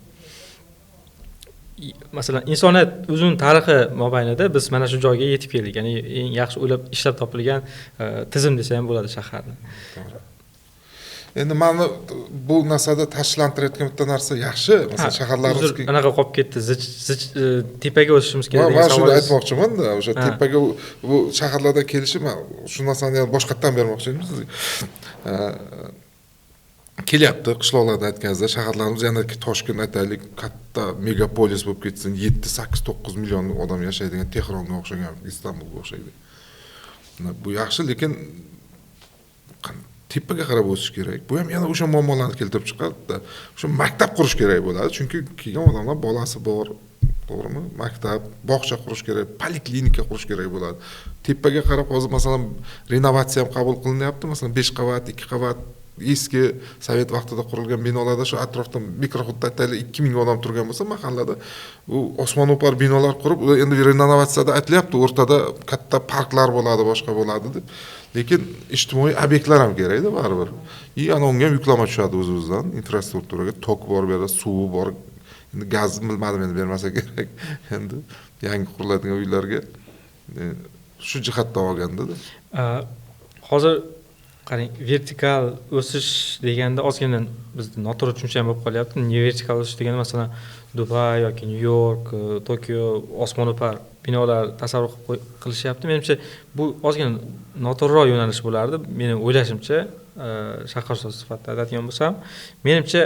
masalan insoniyat o'zining tarixi mobaynida biz mana shu joyga yetib keldik. Ya'ni eng yaxshi o'ylab ishlab topilgan tizim desa ham bo'ladi shaharni. To'g'ri. Endi meni bu narsada tashlantirayotgan bitta narsa yaxshi, masalan shaharlarimiz anaqa qolib ketdi, zich tepaga o'sishimiz kerak degan savol. Men shuni aytmoqchiman-da, o'sha tepaga bu shaharlardan kelishi, men shu narsani ham boshqatdan bermoqchi edim sizga. Kelyapti qishloqlarda aytganingizda, shaharlarimiz yana Toshkent aytaylik, katta megapolis bo'lib ketsin, 7, 8, 9 million odam yashaydigan Tehronga o'xshagan, Istanbulga o'xshaydi. Bu yaxshi, lekin tepaga qarab o'sish kerak. Bu ham yana o'sha muammolarni keltirib chiqaradi. O'sha maktab qurish kerak bo'ladi, chunki kelgan odamlar bolasi bor, to'g'rimi? Maktab, bog'cha qurish kerak, poliklinika qurish kerak bo'ladi. Tepaga qarab hozir masalan renovatsiya ham qabul qilinyapti, masalan 5 qavat, 2 qavat eski sovet vaqtida qurilgan binolarda shu atrofda mikrohududda aytaylik 2000 odam turgan bo'lsa mahallada, u osmono'par binolar qurib, endi renovatsiyada aytilyapti, o'rtada katta parklar bo'ladi, boshqa bo'ladi deb. Lekin ijtimoiy obyektlar ham kerakda baribir. Ana unga ham yuklama tushadi o'z-o'zidan, infrastrukturaga, tok bor bu yerda, suvi bor. Endi gaz bilmadim, endi bermasa kerak. Endi yangi quriladigan uylarga shu jihatdan olganda-da. Hozir Qarang, vertikal o'sish deganda ozgina bizda noto'g'ri tushuncha ham bo'lib qolyapti. Vertikal o'sish deganda masalan Dubay yoki Nyu York, Tokio osmono'par binolar tasavvur qilishyapti. Menimcha bu ozgina noto'g'riroq yo'nalish bo'lardi. Meni o'ylashimcha, shaharsoz sifatida aytadigan bo'lsam, menimcha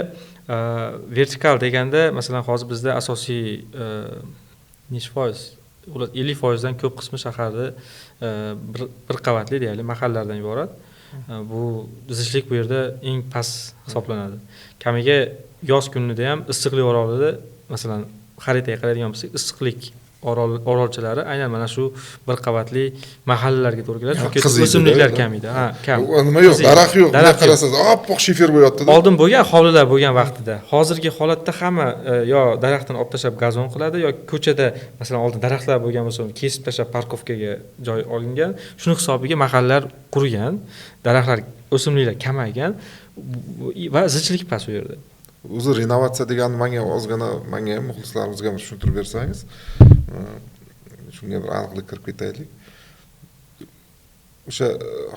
vertikal deganda masalan hozir bizda asosiy necha foiz? Ular 50% dan ko'p qismi shaharda bir qavatli deyarli mahallalardan iborat. Bu zichlik bu yerda eng past hisoblanadi. Kamiga yoz kunida ham issiqlik orolida masalan xaritaga qaraydigan bo'lsak, issiqlik orolchalari aynan mana shu bir qavatli mahallalarga to'g'ri keladi. Chunki o'simliklar kamiydi. Ha, kam. Nima yo'q, daraxt yo'q. Bunday qarasangiz, oppoq shifer bo'lyapti-da. Oldin bo'lgan hovlilar bo'lgan vaqtida. Hozirgi holatda hamma yo daraxtini olib tashlab gazon qiladi, yo ko'chada masalan oldin daraxtlar bo'lgan bo'lsa, uni kesib tashlab parkovkaga joy olingan. Shuni hisobiga mahallalar qurigan, daraxtlar, o'simliklar kamaygan va zichlik past u yerda. O'zi renovatsiya degani menga ozgina, menga ham muxlislarimizga ham tushuntirib bersangiz, shunga bir aniqlik kirib ketaylik. O'sha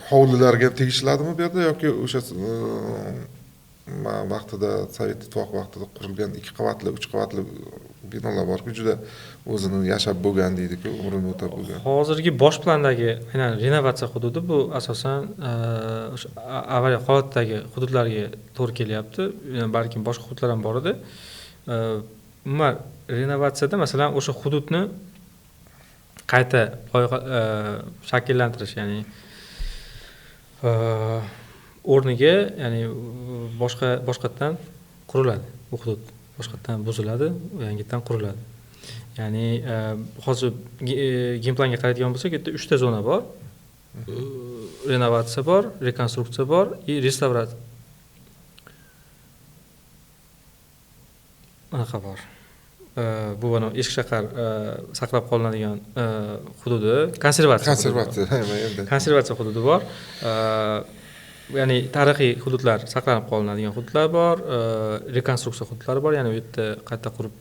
hovlilarga ham tegishiladimi bu yerda yoki o'sha vaqtida Sovet ittifoqi vaqtida qurilgan 2 qavatli, 3 qavatli binolar borku, juda o'zini yashab bo'lgan deydi-ku, umrini o'tab bo'lgan. Hozirgi bosh plandagi aynan renovatsiya hududi bu asosan o'sha avariya holatdagi hududlarga to'g'ri kelyapti. Balkim boshqa hududlar ham bor edi. Umuman renovatsiyada masalan o'sha hududni qayta shakllantirish, ya'ni o'rniga, ya'ni boshqatdan quriladi bu hudud, boshqatdan buziladi, yangitdan quriladi. Ya'ni hozir genplanga qaraydigan bo'lsak, bu yerda 3 ta zona bor. Renovatsiya bor, rekonstruksiya bor и restavratsiya. Anaqa bor. Bu mana eski shahar saqlab qolinadigan hududi, konservatsiya. Konservatsiya, konservatsiya hududi bor. Ya'ni tarixiy hududlar saqlanib qolinadigan hududlar bor, rekonstruksiya hududlari bor, ya'ni u yerda qayta qurib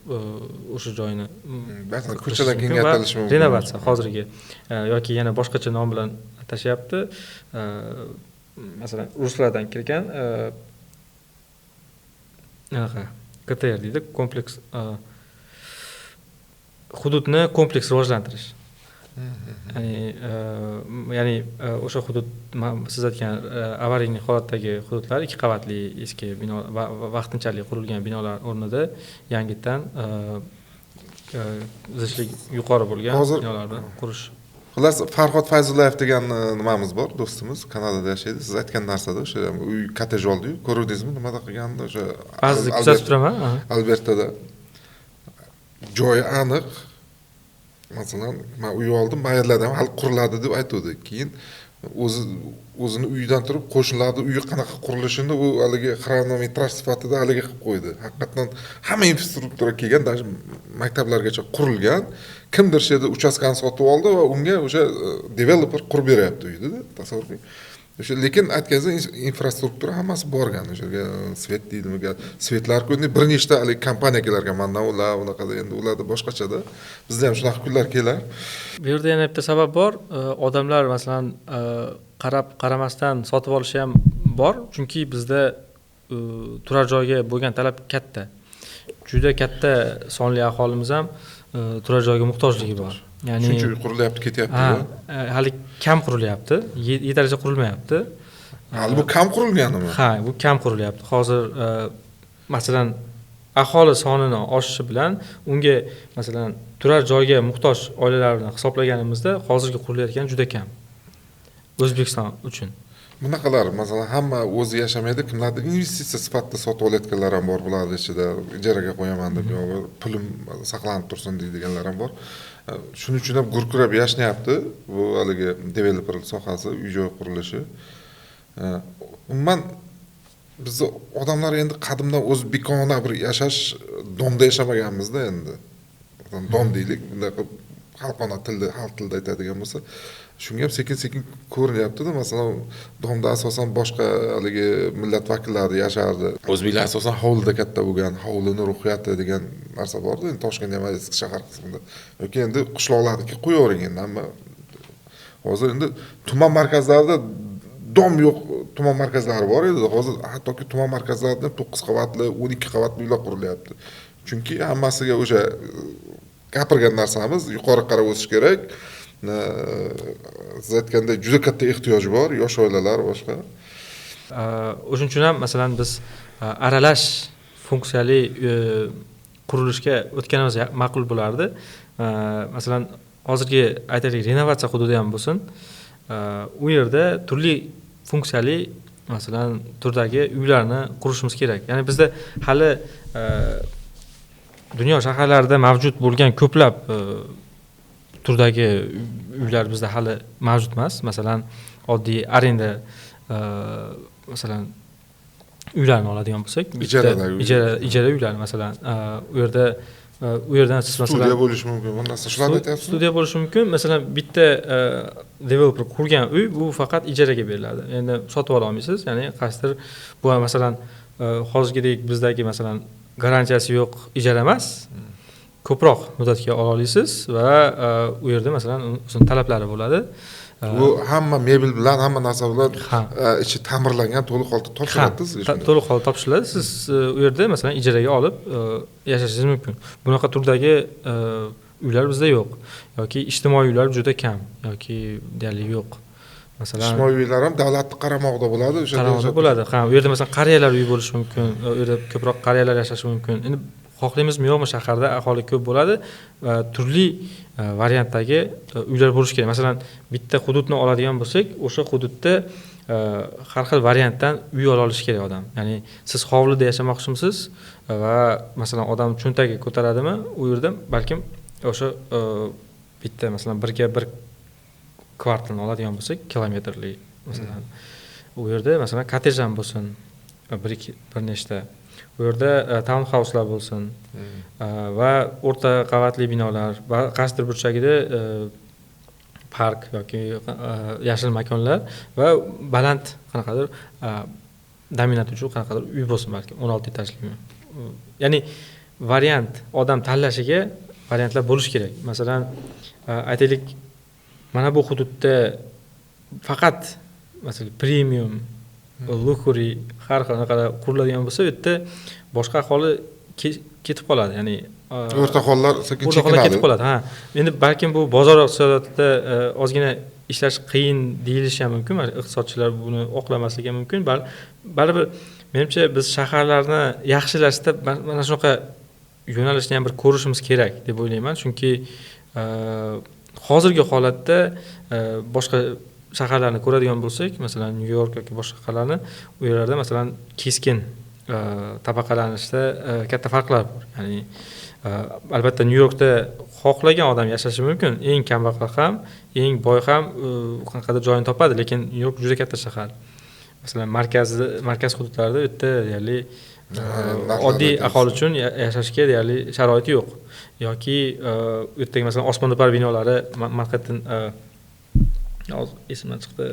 o'sha joyini masalan ko'chalar kengaytirilishi mumkin. Renovatsiya hozirgi yoki yana boshqacha nom bilan atashyapti. Masalan, ruslardan kirgan anaqa KTR deydi, kompleks hududni kompleks rivojlantirish. Ya'ni o'sha hudud siz aytgan avariyniy holatdagi hududlar 2 qavatli eski bino va vaqtinchalik qurilgan binolar o'rnida yangitdan zichlik yuqori bo'lgan binolarni qurish. Xullas, Farhod Fayzullayev degan nimamiz bor, do'stimiz Kanadada yashaydi. Siz aytgan narsada o'sha uy kottej oldi-yu, ko'rdingizmi nimada qilganini o'sha? Ba'zida kuzatib turaman. Albertada joyi aniq. Masalan, men uy oldim, bayerlarda ham hali quriladi deb aytuvdi. Keyin o'zini uyidan turib qo'shnilarning uyi qanaqa qurilishini u haligi xronometraj sifatida haligi qilib qo'ydi. Haqiqatan hamma infrastruktura kelgan, даже maktablargacha qurilgan. Kimdir shu yerda uchastkani sotib oldi va unga o'sha developer qurib beryapti uyni-da, tasavvur qiling. O'sha lekin aytganingiz infrastruktura hammasi borgan. O'sha yerga svet deydimi, svetlar endi bir nechta haligi kompaniya kelarkan, mandan ular unaqa endi ularda boshqachada. Bizda ham shunaqa kunlar kelar. Bu yerda yana bitta sabab bor. Odamlar masalan qarab qaramasdan sotib olishi ham bor, chunki bizda turar joyga bo'lgan talab katta. Juda katta sonli aholimiz ham turar joyga muhtojligi bor. Ya'ni shuncha uy qurilyapti, ketyapti. Hali kam qurilyapti, yetarlicha qurilmayapti. Hali bu kam qurilganimi? Ha, bu kam qurilyapti. Hozir masalan aholi sonini oshishi bilan unga masalan turar joyga muhtoj oilalarni hisoblaganimizda hozirgi qurilayotgan juda kam. O'zbekiston uchun. Bunaqalar masalan hamma o'zi yashamaydi, kimlardir investitsiya sifatida sotib olayotganlar ham bor, bularning ichida ijaraga qo'yaman deb, yo pulim saqlanib tursin deydiganlar ham bor. Shuning uchun ham gurkurab yashnayapti bu haligi developer sohasi, uy-joy qurilishi. Umuman bizni odamlar endi qadimdan o'zbekona bir yashash domda yashamaganmizda endi. Dom deylik, bunday qilib xalqona tilda, xalq tilida aytadigan bo'lsa, shunga ham sekin-sekin ko'rinyapti-da. Masalan, domda asosan boshqa haligi millat vakillari yashardi. O'zbeklar asosan hovlida katta bo'lgan, hovlini ruhiyati degan narsa bor-da. Endi Toshkentda ham eski shahar qismida. Yoki endi qishloqlarniki qo'yavering endi, hamma hozir endi tuman markazlarida Dom yo'q tuman markazlari bor edi. Hozir hattoki tuman markazlarida 9 qavatli, 12 qavatli uylar qurilyapti. Chunki hammasiga o'sha gapirgan narsamiz, yuqori qarab o'sish kerak. Siz aytgandek, juda katta ehtiyoj bor, yosh oilalar, boshqa. O'shuning uchun ham, masalan, biz aralash funksiyali qurilishga o'tganimiz ma'qul bo'lardi. Masalan, hozirgi, aytaylik, renovatsiya hududi ham bo'lsin, u yerda turli funksiyali, masalan, turdagi uylarni qurishimiz kerak. Ya'ni bizda hali dunyo shaharlarida mavjud bo'lgan ko'plab turdagi uylar bizda hali mavjud emas. Masalan, oddiy arenda, masalan, uylarni oladigan bo'lsak, ijara uylari, masalan, u yerda u yerdan siz, masalan, studiya bo'lishi mumkin, bu narsa, shularni aytyapsizmi? Studiya bo'lishi mumkin. Masalan, bitta developer qurgan uy, bu faqat ijaraga beriladi, endi sotib ola olmaysiz. Ya'ni qaysidir bu, masalan, hozirgidek bizdagi, masalan, garantiyasi yo'q ijara emas, ko'proq muddatga ola olasiz va u yerda, masalan, o'zini talablari bo'ladi. Bu hamma mebel bilan, hamma narsa bilan, ichi ta'mirlangan, to'liq holda topshiriladi sizga. To'liq holda topshiriladi. Siz u yerda, masalan, ijaraga olib yashashingiz mumkin. Bunaqa turdagi uylar bizda yo'q yoki ijtimoiy uylar juda kam yoki deyarli yo'q, masalan. Ijtimoiy uylar ham davlatni qaramog'ida bo'ladi o'sha. Qaramog'ida bo'ladi, ha. U yerda, masalan, qariyalar uyi bo'lishi mumkin, u yerda ko'proq qariyalar yashashi mumkin. Endi xohlaymizmi, yo'qmi, shaharda aholi ko'p bo'ladi va turli variantdagi uylar bo'lishi kerak. Masalan, bitta hududni oladigan bo'lsak, o'sha hududda har xil variantdan uy ola olishi kerak odam. Ya'ni siz hovlida yashamoqchimisiz va, masalan, odam cho'ntagi ko'taradimi, u yerda balkim o'sha bitta, masalan, 1:1 kvartalni oladigan bo'lsak, kilometrli, masalan, u yerda, masalan, kottej ham bo'lsin, bir ikki, bir nechta, u yerda town houselar bo'lsin va o'rta qavatli binolar va qaysidir burchagida park yoki yashil makonlar va baland qanaqadir dominant uchun qanaqadir uy bo'lsin, balkim 16 etajlimi. Ya'ni variant, odam tanlashiga variantlar bo'lishi kerak. Masalan, aytaylik, mana bu hududda faqat, masalan, premium, luxury, har xil anaqa quriladigan bo'lsa, u yerda boshqa aholi ketib qoladi. Ya'ni o'rta hollar sekin o'rta hollar ketib chekinadi. Qoladi, ha. Endi balkim bu bozor iqtisodiyotida ozgina ishlash qiyin deyilishi ham mumkin. Mana iqtisodchilar buni oqlamasligi ham mumkin. Baribir menimcha, biz shaharlarni yaxshilashda mana shunaqa yo'nalishni ham bir ko'rishimiz kerak deb o'ylayman. Chunki hozirgi holatda boshqa shaharlarni ko'radigan bo'lsak, masalan, Nyu York yoki boshqa shaharlarni, u yerlarda, masalan, keskin tabaqalanishda katta farqlar bor. Ya'ni albatta Nyu Yorkda xohlagan odam yashashi mumkin, eng kambag'al ham, eng boy ham qanaqadir joyini topadi, lekin Nyu York juda katta shahar. Masalan, markaz hududlarida u yerda deyarli narxlar oddiy aytyapsiz. Aholi uchun yashashga deyarli sharoiti yo'q. Yoki u yerdagi, masalan, osmono'par binolari, Manhattan, hozir esimdan chiqdi,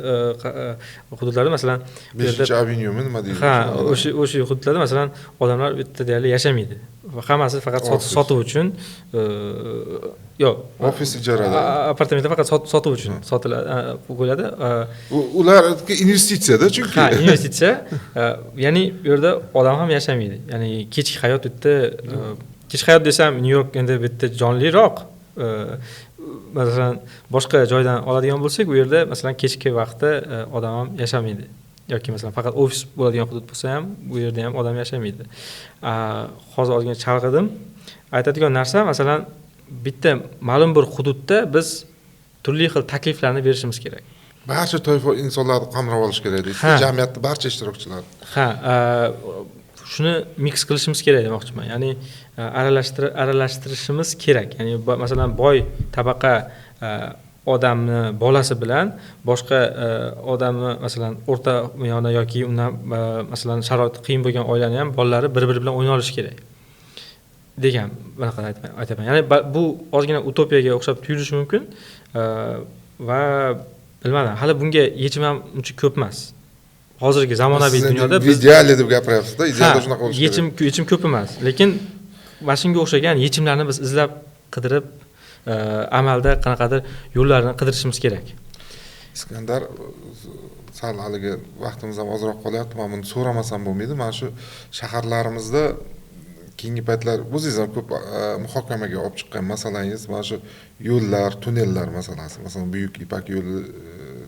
hududlarda, masalan, u yerda Beshinchi avenyumi, nima deydi? Ha, o'sha hududlarda, masalan, odamlar u yerda deyarli yashamaydi va hammasi faqat Ofis. sotuv uchun, yo'q. Ofis ijarada. Apartamentlar faqat sotuv uchun sotiladi, qo'yiladi. Ular investitsiyada chunki. Ha, investitsiya. Ya'ni u yerda odam ham yashamaydi. Ya'ni kechki hayot u yerda, kechki hayot desam, Nyu York endi bu yerda jonliroq. Masalan, boshqa joydan oladigan bo'lsak, u yerda, masalan, kechki vaqtda odam ham yashamaydi yoki, masalan, faqat ofis bo'ladigan hudud bo'lsa ham, bu yerda ham odam yashamaydi. Hozir ozgina chalg'idim. Aytadigan narsa, masalan, bitta ma'lum bir hududda biz turli xil takliflarni berishimiz kerak. Barcha toifa insonlarni qamrab olish kerak deysiz, Ha. jamiyatni barcha ishtirokchilari. Ha, shuni mix qilishimiz kerak demoqchiman. Ya'ni aralashtirishimiz kerak. Ya'ni masalan, boy tabaqa odamni bolasi bilan boshqa odamni, masalan, o'rta miyona yoki undan, masalan, sharoiti qiyin bo'lgan oilani ham bolalari bir biri bilan o'ynay olishi kerak degan bunaqa aytaman. Ya'ni bu ozgina utopiyaga o'xshab tuyulishi mumkin va bilmadim, hali bunga yechim ham uncha ko'p emas. Hozirgi zamonaviy Siz endi dunyoda biz ideali deb gapiryapsizda, idealda Ha, shunaqa bo'lishi kerak. Yechim ko'p emas, lekin mana shunga o'xshagan yechimlarni biz izlab, qidirib, amalda qanaqadir yo'llarni qidirishimiz kerak. Iskandar, sal haligi vaqtimiz ham ozroq qolyapti, man buni so'ramasam bo'lmaydi. Mana shu shaharlarimizda keyingi paytlar o'zingiz ham ko'p muhokamaga olib chiqqan masalangiz mana shu yo'llar, tunnellar masalasi. Masalan, Buyuk Ipak yo'li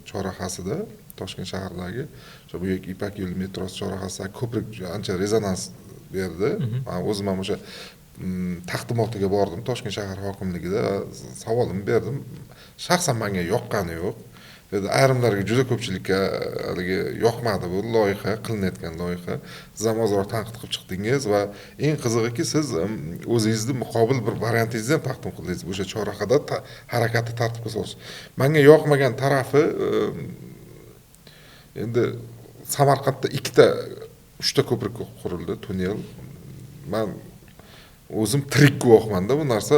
chorrahasida, Toshkent shahridagi o'sha Buyuk Ipak yo'li metrosi chorrahasidagi ko'prik ancha rezonans berdi. Man o'zim ham o'sha taqdimotiga bordim Toshkent shahar hokimligida, savolimni berdim. Shaxsan menga yoqqani yo'q. Ayrimlarga, juda ko'pchilikka haligi yoqmadi bu loyiha, qilinayotgan loyiha. Siz ham ozroq tanqid qilib chiqdingiz va eng qizig'iki, siz o'zingizni muqobil bir variantingizni ham taqdim qildingiz. O'sha chorrahada harakatni tartibga solish. Menga yoqmagan tarafi, endi Samarqandda 2ta 3ta ko'prik qurildi, tunnel. Man o'zim tirik guvohmanda bu narsa.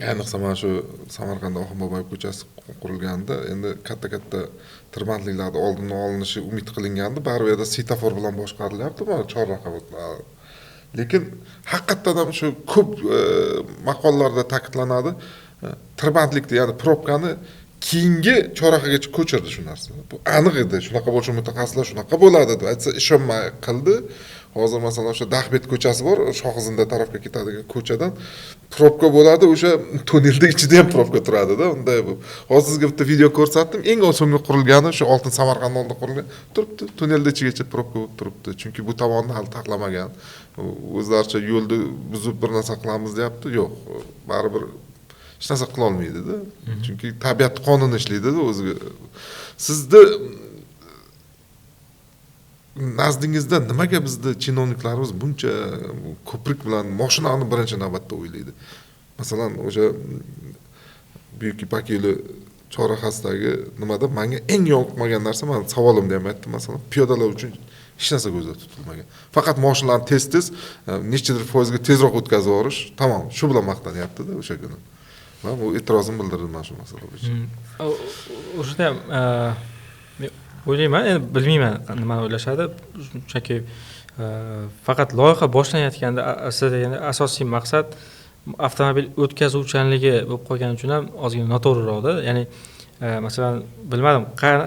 Ayniqsa mana shu Samarqandda Oxunboboyev ko'chasi qurilganda, endi katta-katta tirbandliklarni oldini olinishi umid qilingandi. Baribir yerda svetofor bilan boshqarilyapti mana chorraha. Lekin haqiqatdan ham shu ko'p maqolalarda ta'kidlanadi, tirbandlikni, ya'ni probkani keyingi chorrahagacha ko'chirdi shu narsa. Bu aniq edi, shunaqa bo'lishi, mutaxassislar shunaqa bo'ladi deb aytsa, ishonmay qildi. Hozir masalan o'sha Daxbet ko'chasi bor, Shohizinda tarafga ketadigan ko'chadan probka bo'ladi, o'sha tunnelda ichida ham probka turadida, unday bu. Hozir sizga bitta video ko'rsatdim, eng so'nggi qurilgani shu Oltin Samarqand oldida qurilgan, turibdi, tunnelda ichigacha probka bo'lib turibdi. Chunki bu tomonni hali taxlamagan. O'zlaricha yo'lni buzib bir narsa qilamiz deyapti, yo'q, baribir hech narsa qila olmaydi-da. Chunki tabiat qonuni ishlaydi-da o'ziga. Sizni nazdingizda nimaga bizni chinovniklarimiz buncha ko'prik bilan mashinani birinchi navbatda o'ylaydi? Masalan, o'sha Buyuk Ipak yo'li chorrahasidagi nimada menga eng yoqmagan narsa, men savolimda ham aytdim, masalan, piyodalar uchun hech narsa ko'zda tutilmagan. Faqat mashinalarni tez-tez nechadir foizga tezroq o'tkazib yuborish, tamom, shu bilan maqtanyapti-da o'sha kuni. Men bu e'tirozimni bildirdim mana shu masala bo'yicha. O'shanda ham o'ylayman, endi bilmayman nimani o'ylashadi. Chunki faqat loyiha boshlanayotganda aslida asosiy maqsad avtomobil o'tkazuvchanligi bo'lib qolgani uchun ham ozgina noto'g'riroqda. Ya'ni masalan, bilmadim,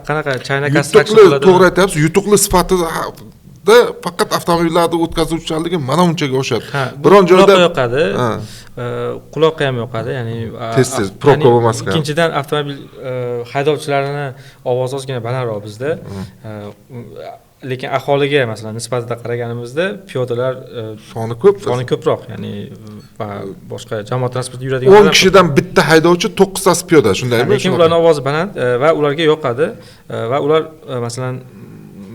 qanaqa China Construction qiladi. To'g'ri aytyapsiz, yutuqli sifatida faqat avtomobillarni o'tkazuvchanligi mana unchaga oshadi. Biron joyda yoqadi, quloqqa ham yoqadi, ya'ni tez-tez probka bo'lmas ekan. Ikkinchidan, avtomobil haydovchilarini ovozi ozgina balandroq bizda. Lekin aholiga masalan nisbatida qaraganimizda piyodalar soni ko'p, soni ko'proq, ya'ni va boshqa jamoat transportida yuradigan 10 kishidan bitta haydovchi, 9tasi piyoda, shundaymi? Lekin ularning ovozi baland va ularga yoqadi va ular masalan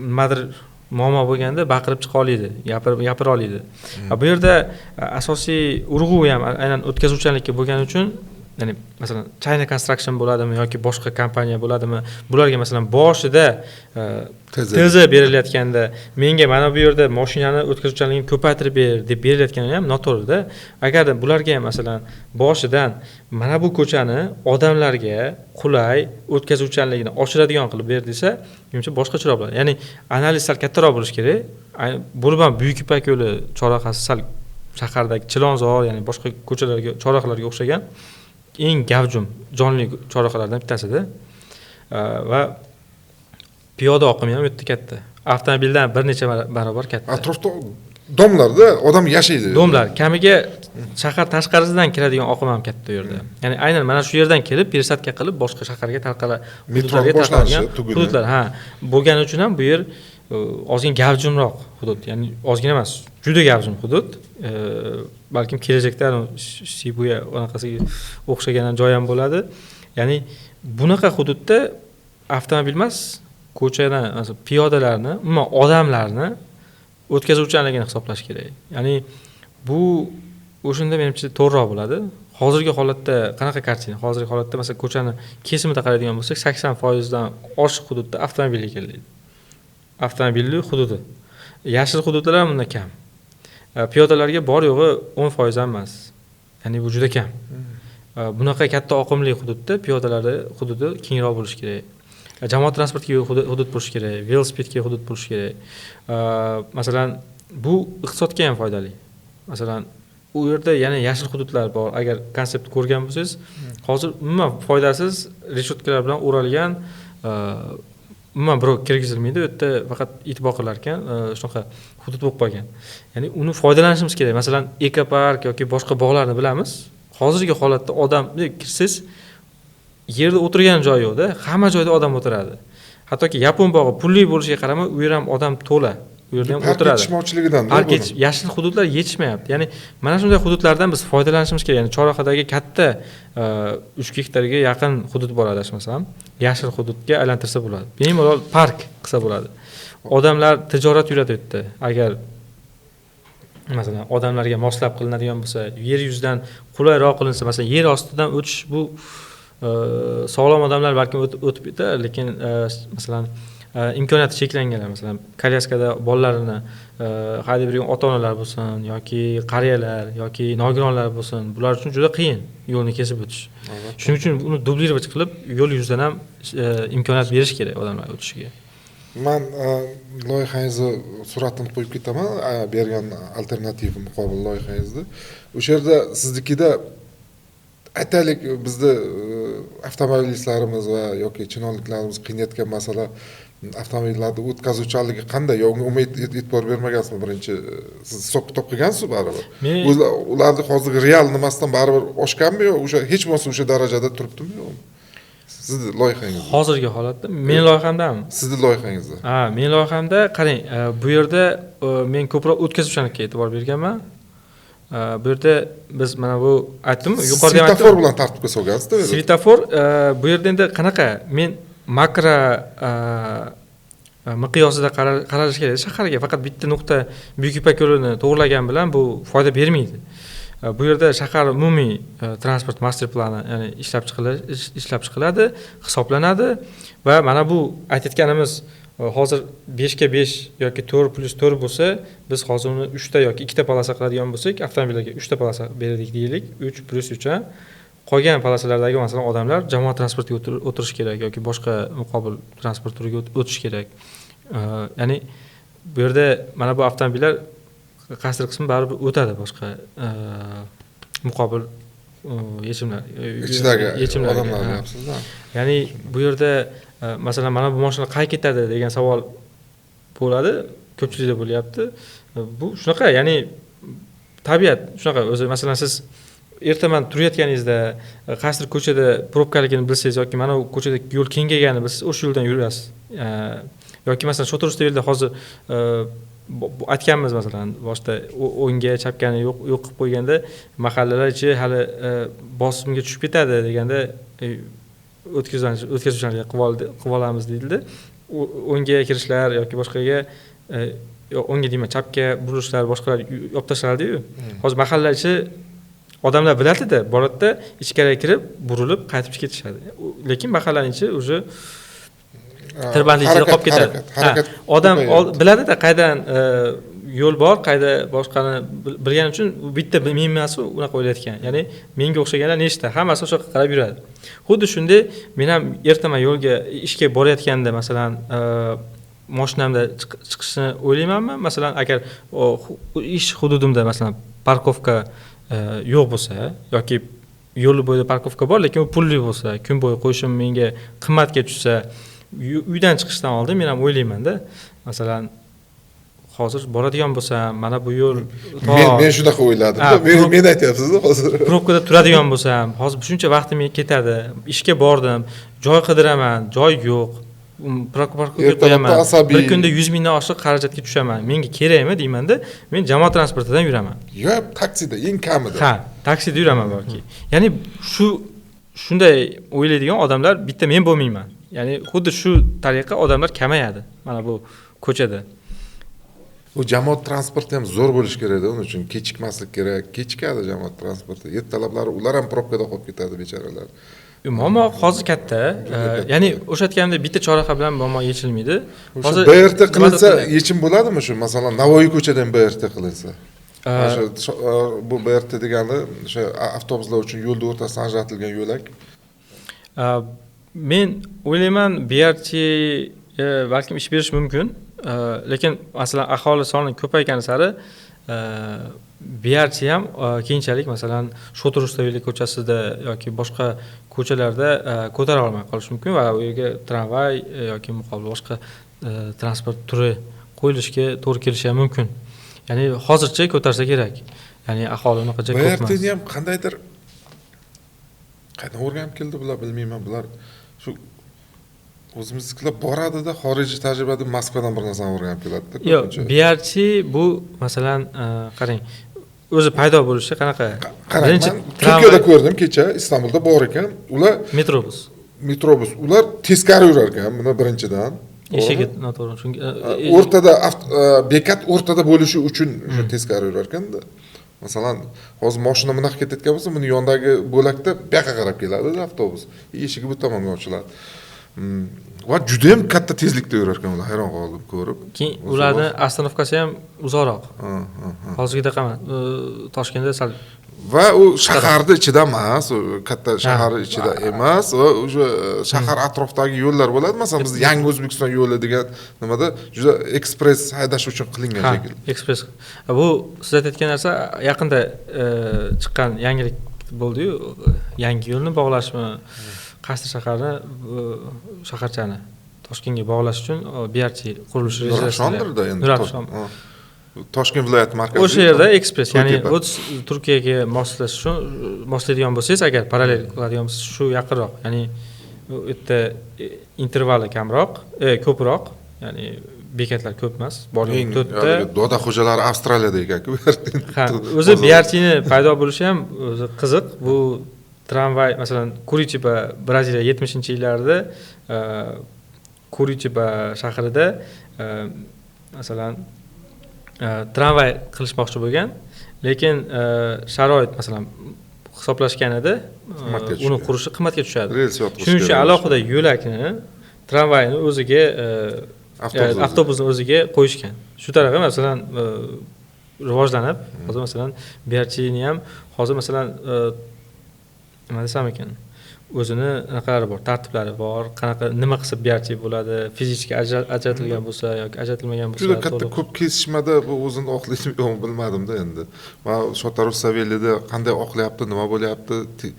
nimadir muammo bo'lganda baqirib chiqa oladi, gapira oladi. Bu yerda asosiy urg'u ham aynan o'tkazuvchanlikka bo'lgani uchun, ya'ni masalan China Construction bo'ladimi yoki boshqa kompaniya bo'ladimi, bularga masalan boshida TZ berilayotganda menga mana bu yerda mashinani o'tkazuvchanligini ko'paytirib ber deb berilayotgani ham noto'g'ri-da. Agarda bularga ham masalan boshidan mana bu ko'chani odamlarga qulay o'tkazuvchanligini oshiradigan qilib ber desa, menimcha boshqacharoq bo'ladi. Ya'ni analiz sal kattaroq bo'lishi kerak. Bo'lib ham Buyuk Ipak yo'li chorrahasi sal shahardagi Chilonzor, ya'ni boshqa ko'chalarga, chorrahalarga o'xshagan eng gavjum, jonli chorrahalardan bittasida va piyoda oqimi ham o'ta katta. Avtomobildan bir necha barobar katta. Atrofda domlarda odam yashaydi. Domlar kamiga shahar tashqarisidan kiradigan oqim ham katta u yerda. Ya'ni aynan mana shu yerdan kelib пересадка qilib boshqa shaharga tarqala, hududlarga tarqalgan hududlar, ha, bo'lgani uchun ham bu yer ozgina gavjumroq hudud. Ya'ni ozgina emas, juda gavjum hudud. Balkim kelajakda Shibuya anaqasiga o'xshagan joy ham bo'ladi. Ya'ni bunaqa hududda avtomobil emas, ko'chadan, masalan, piyodalarni, umuman odamlarni o'tkazuvchanligini hisoblash kerak. Ya'ni bu o'shanda menimcha to'g'riroq bo'ladi. Hozirgi holatda qanaqa kartina? Hozirgi holatda masalan ko'chani kesimida qaraydigan bo'lsak, 80% dan oshiq hududda avtomobil egallaydi. Avtomobilli hududi. Yashil hududlar ham undan kam. Piyodalarga bor yo'g'i 10% ham emas. Ya'ni bu juda kam. Bunaqa katta oqimli hududda piyodalar hududi kengroq bo'lishi kerak. Jamoat transportiga hudud bo'lishi kerak, velosipedga hudud bo'lishi kerak. Masalan, bu iqtisodga ham foydali. Masalan, U yerda yana yashil hududlar bor. Agar konseptni ko'rgan bo'lsangiz, hozir umuman foydasiz reshotkalar bilan o'ralgan, umuman birov kirgizilmaydi. U yerda faqat it boqilar ekan, shunaqa hudud bo'lib qolgan. Ya'ni uni foydalanishimiz kerak. Masalan, ekopark yoki boshqa bog'larni bilamiz. Hozirgi holatda odam kirsangiz yerda o'tirgan joyi yo'qda, hamma joyda odam o'tiradi. Hattoki yapon bog'i pulli bo'lishiga qaramay, u yer ham odam to'la. U yerda ham o'tiradi. Yetishmovchiligidan park yashil hududlar yetishmayapti. Ya'ni mana shunday hududlardan biz foydalanishimiz kerak. Ya'ni Chorrahadagi katta 3 gektarga yaqin hudud bor adashmasam, yashil hududga aylantirsa bo'ladi. Bemalol park qilsa bo'ladi. Odamlar tijorat yuradi u yerda. Agar masalan odamlarga moslab qilinadigan bo'lsa, yer yuzidan qulayroq qilinsa, masalan yer ostidan o'tish bu sog'lom odamlar balkim o'tib ketar, lekin masalan imkoniyati cheklanganlar, masalan kolyaskada bolalarini haydab yurgan ota-onalar bo'lsin yoki qariyalar yoki nogironlar bo'lsin, bular uchun juda qiyin yo'lni kesib o'tish. Shuning uchun uni dublировать qilib yo'l yuzidan ham imkoniyat berish kerak odamlar o'tishiga. Man loyihangizni suratini qo'yib ketaman, bergan alternativ muqobil loyihangizni. O'sha yerda siznikida aytaylik, bizni avtomobilistlarimiz va yoki chinovniklarimiz qiynayotgan masala avtomobillarni o'tkazuvchanligi qanday? Yo unga umuman e'tibor bermagansizmi birinchi? Siz hisob kitob qilgansiz baribir. Ularni hozirgi real nimasidan baribir oshganmi yo o'sha hech bo'lmasa o'sha darajada turibdimi yo'qmi? Sizni loyihangizda. Hozirgi holatda meni loyihamdami? Sizni loyihangizda. Ha, meni loyihamda qarang, bu yerda men ko'proq o'tkazuvchanlikka e'tibor berganman. Bu yerda biz mana bu aytdim, yuqorida ham aytdim. Svetofor bilan tartibga solgansiz-da. Svetofor bu yerda endi qanaqa? Men makro miqyosida qaralish kerak. Shaharga faqat bitta nuqta Buyuk Ipak yo'lini to'g'irlagan bilan bu foyda bermaydi. Bu yerda shahar umumiy transport master plani, ya'ni ishlab chiqiladi, hisoblanadi va mana bu aytayotganimiz hozir 5x5 yoki 4+4 bo'lsa, biz hozir uni 3 ta yoki 2 ta polasa qiladigan bo'lsak, avtomobillarga 3 ta polasa berdik deylik, 3+3. Qolgan polasalardagi masalan odamlar jamoat transportiga o'tirish kerak yoki boshqa muqobil transport turiga o'tish kerak. Ya'ni bu yerda mana bu avtomobillar qaysidir qismi baribir o'tadi boshqa muqobil yechimlar ichidagi odamlar deyapsiz-da. Ya'ni bu yerda masalan mana bu mashina qayerga ketadi degan savol bo'ladi, ko'pchilikda bo'lyapti. Bu shunaqa, ya'ni tabiat shunaqa o'zi. Masalan siz ertaman turayotganingizda qaysidir ko'chada probkaligini bilsangiz yoki mana bu ko'chada yo'l kengayganini bilsangiz, o'sha yo'ldan yurasiz. Yoki masalan Shoto'rda hozir aytganmiz masalan boshda o'ngga chapgani yo'q qilib qo'yganda mahallalar ichi hali bosimga tushib ketadi deganda o'tkazuvchanlik qilib olamiz deyildi. O'ngga kirishlar yoki boshqaga o'ngga deyman, chapga burilishlar boshqalar yopib tashlanadi-yu. Hozir mahallalar ichi odamlar biladida, boradida ichkariga kirib, burilib qaytib ketishadi. Lekin mahallaning ichi уже tirbandlik ichida qolib ketadi. Odam biladida qayerdan yo'l bor, qayerda boshqani bilgani uchun bitta men emas unaqa o'ylayotgan. Ya'ni menga o'xshaganlar nechta, hammasi o'sha yoqqa qarab yuradi. Xuddi shunday men ham ertaman yo'lga ishga borayotganda masalan mashinamda chiqishni o'ylaymanmi? Masalan agar ish hududimda masalan parkovka yo'q bo'lsa yoki yo'l bo'yida parkovka bor, lekin u pulli bo'lsa, kun bo'yi qo'yishim menga qimmatga tushsa, uydan chiqishdan oldin men ham o'ylayman-da. Masalan, hozir boradigan bo'lsam, mana bu yo'l men shunaqa o'yladim. Men aytyapsiz-da hozir. Probkada turadigan bo'lsam, hozir shuncha vaqtim ketadi. Ishga bordim, joy qidiraman, joy yo'q. Parkovka qo'yaman. Bir kunda 100 mingdan oshiq xarajatga tushaman. Menga kerakmi deyman-da, men jamoat transportidan yuraman. Yo'q, taksida eng kamida. Ha, taksida yuraman balki. Ya'ni shunday o'ylaydigan odamlar bitta men bo'lmayman. Ya'ni xuddi shu tariqa odamlar kamayadi mana bu ko'chada. U jamoat transporti ham zo'r bo'lishi kerak-da, uning uchun kechikmaslik kerak. Kechikadi jamoat transporti. Ertalablari ular ham probkada qolib ketadi bechoralar. Muammo hozir katta. Ya'ni o'sha aytganimdek bitta chorraha bilan muammo yechilmaydi. Hozir BRT qilinsa yechim bo'ladimi shu? Masalan, Navoiy ko'chadan BRT qilinsa. O'sha bu BRT degani o'sha avtobuslar uchun yo'lning o'rtasidan ajratilgan yo'lak. Men o'ylayman BRT balkim ish berishi mumkin. Lekin masalan aholi soni ko'paygani sari BRT ham keyinchalik masalan Shota Rustaveli ko'chasida yoki boshqa ko'chalarda ko'tara olmay qolishi mumkin va u yerga tramvay yoki muqobil boshqa transport turi qo'yilishga to'g'ri kelishi ham mumkin. Ya'ni hozircha ko'tarsa kerak. Ya'ni aholi unaqa ko'p emas. BRTni ham qandaydir qayerdan o'rganib keldi bular, bilmayman. Bular shu o'zimiznikilar boradida xorijiy tajribada Moskvadan bir narsani o'rganib keladida. Yo'q, BRT bu masalan qarang, o'zi paydo bo'lishi qanaqa? Qarang, men Turkiyada ko'rdim kecha, Istanbulda bor ekan. Ular metrobus. Metrobus. Ular teskari yurar ekan, buni birinchidan. Eshigi noto'g'ri, chunki o'rtada bekat o'rtada bo'lishi uchun o'sha teskari yurar ekanda. Masalan, hozir mashina bunaqa ketayotgan bo'lsa, buni yonidagi bo'lakda bu yoqqa qarab keladi avtobus. Eshigi bu tomonga ochiladi. Va juda ham katta tezlikda yurar ekan ular, hayron qoldim ko'rib. Keyin ularni ostanovkasi ham uzoqroq. Hozirgidaqa emas. Toshkentda sal va u shaharning ichida emas, u katta shahar ichida emas, va o'sha shahar atrofidagi yo'llar bo'ladi. Masalan, biz Yangi O'zbekiston yo'li degan nimada juda ekspress haydash uchun qilingan shekilli. Ekspress. Bu siz aytgan narsa yaqinda chiqqan yangilik bo'ldi-yu, yangi yo'lni bog'lashmi, qaysi shaharni, shaharchani Toshkentga bog'lash uchun BRT qurilishi rejalashtirilgan. Endi Nurafshon. Toshkent viloyati markazi. O'sha yerda ekspress, ya'ni Turkiyaga moslashish uchun moslaydigan bo'lsangiz, agar parallel qiladigan bo'lsangiz, shu yaqinroq, ya'ni u yerda intervali kamroq, ko'proq, ya'ni bekatlar ko'p emas, borgan to'rtta. Doda xo'jalari Avstraliyada ekan-ku bu yerda. Ha, o'zi BRTni paydo bo'lishi ham o'zi qiziq. Bu tramvay, masalan, Curitiba, Braziliya 70-yillarda Curitiba shahrida masalan tramvay qilishmoqchi bo'lgan, lekin sharoit masalan hisoblashganida uni qurishi qimmatga tushadi. Shuning uchun alohida yo'lakni tramvayni o'ziga avtobusni o'ziga qo'yishgan. Shu tariqa masalan rivojlanib, hozir masalan BRTni ham hozir masalan nima desam ekan, o'zini anaqalari bor, tartiblari bor, qanaqa nima qilsa BRT bo'ladi, fizik ajratilgan bo'lsa yoki ajratilmagan bo'lsa. Juda katta ko'p kesishmada bu o'zini oqlaydimi yo'qmi bilmadimda endi. Men Shota Rustavelida qanday oqlayapti, nima bo'lyapti,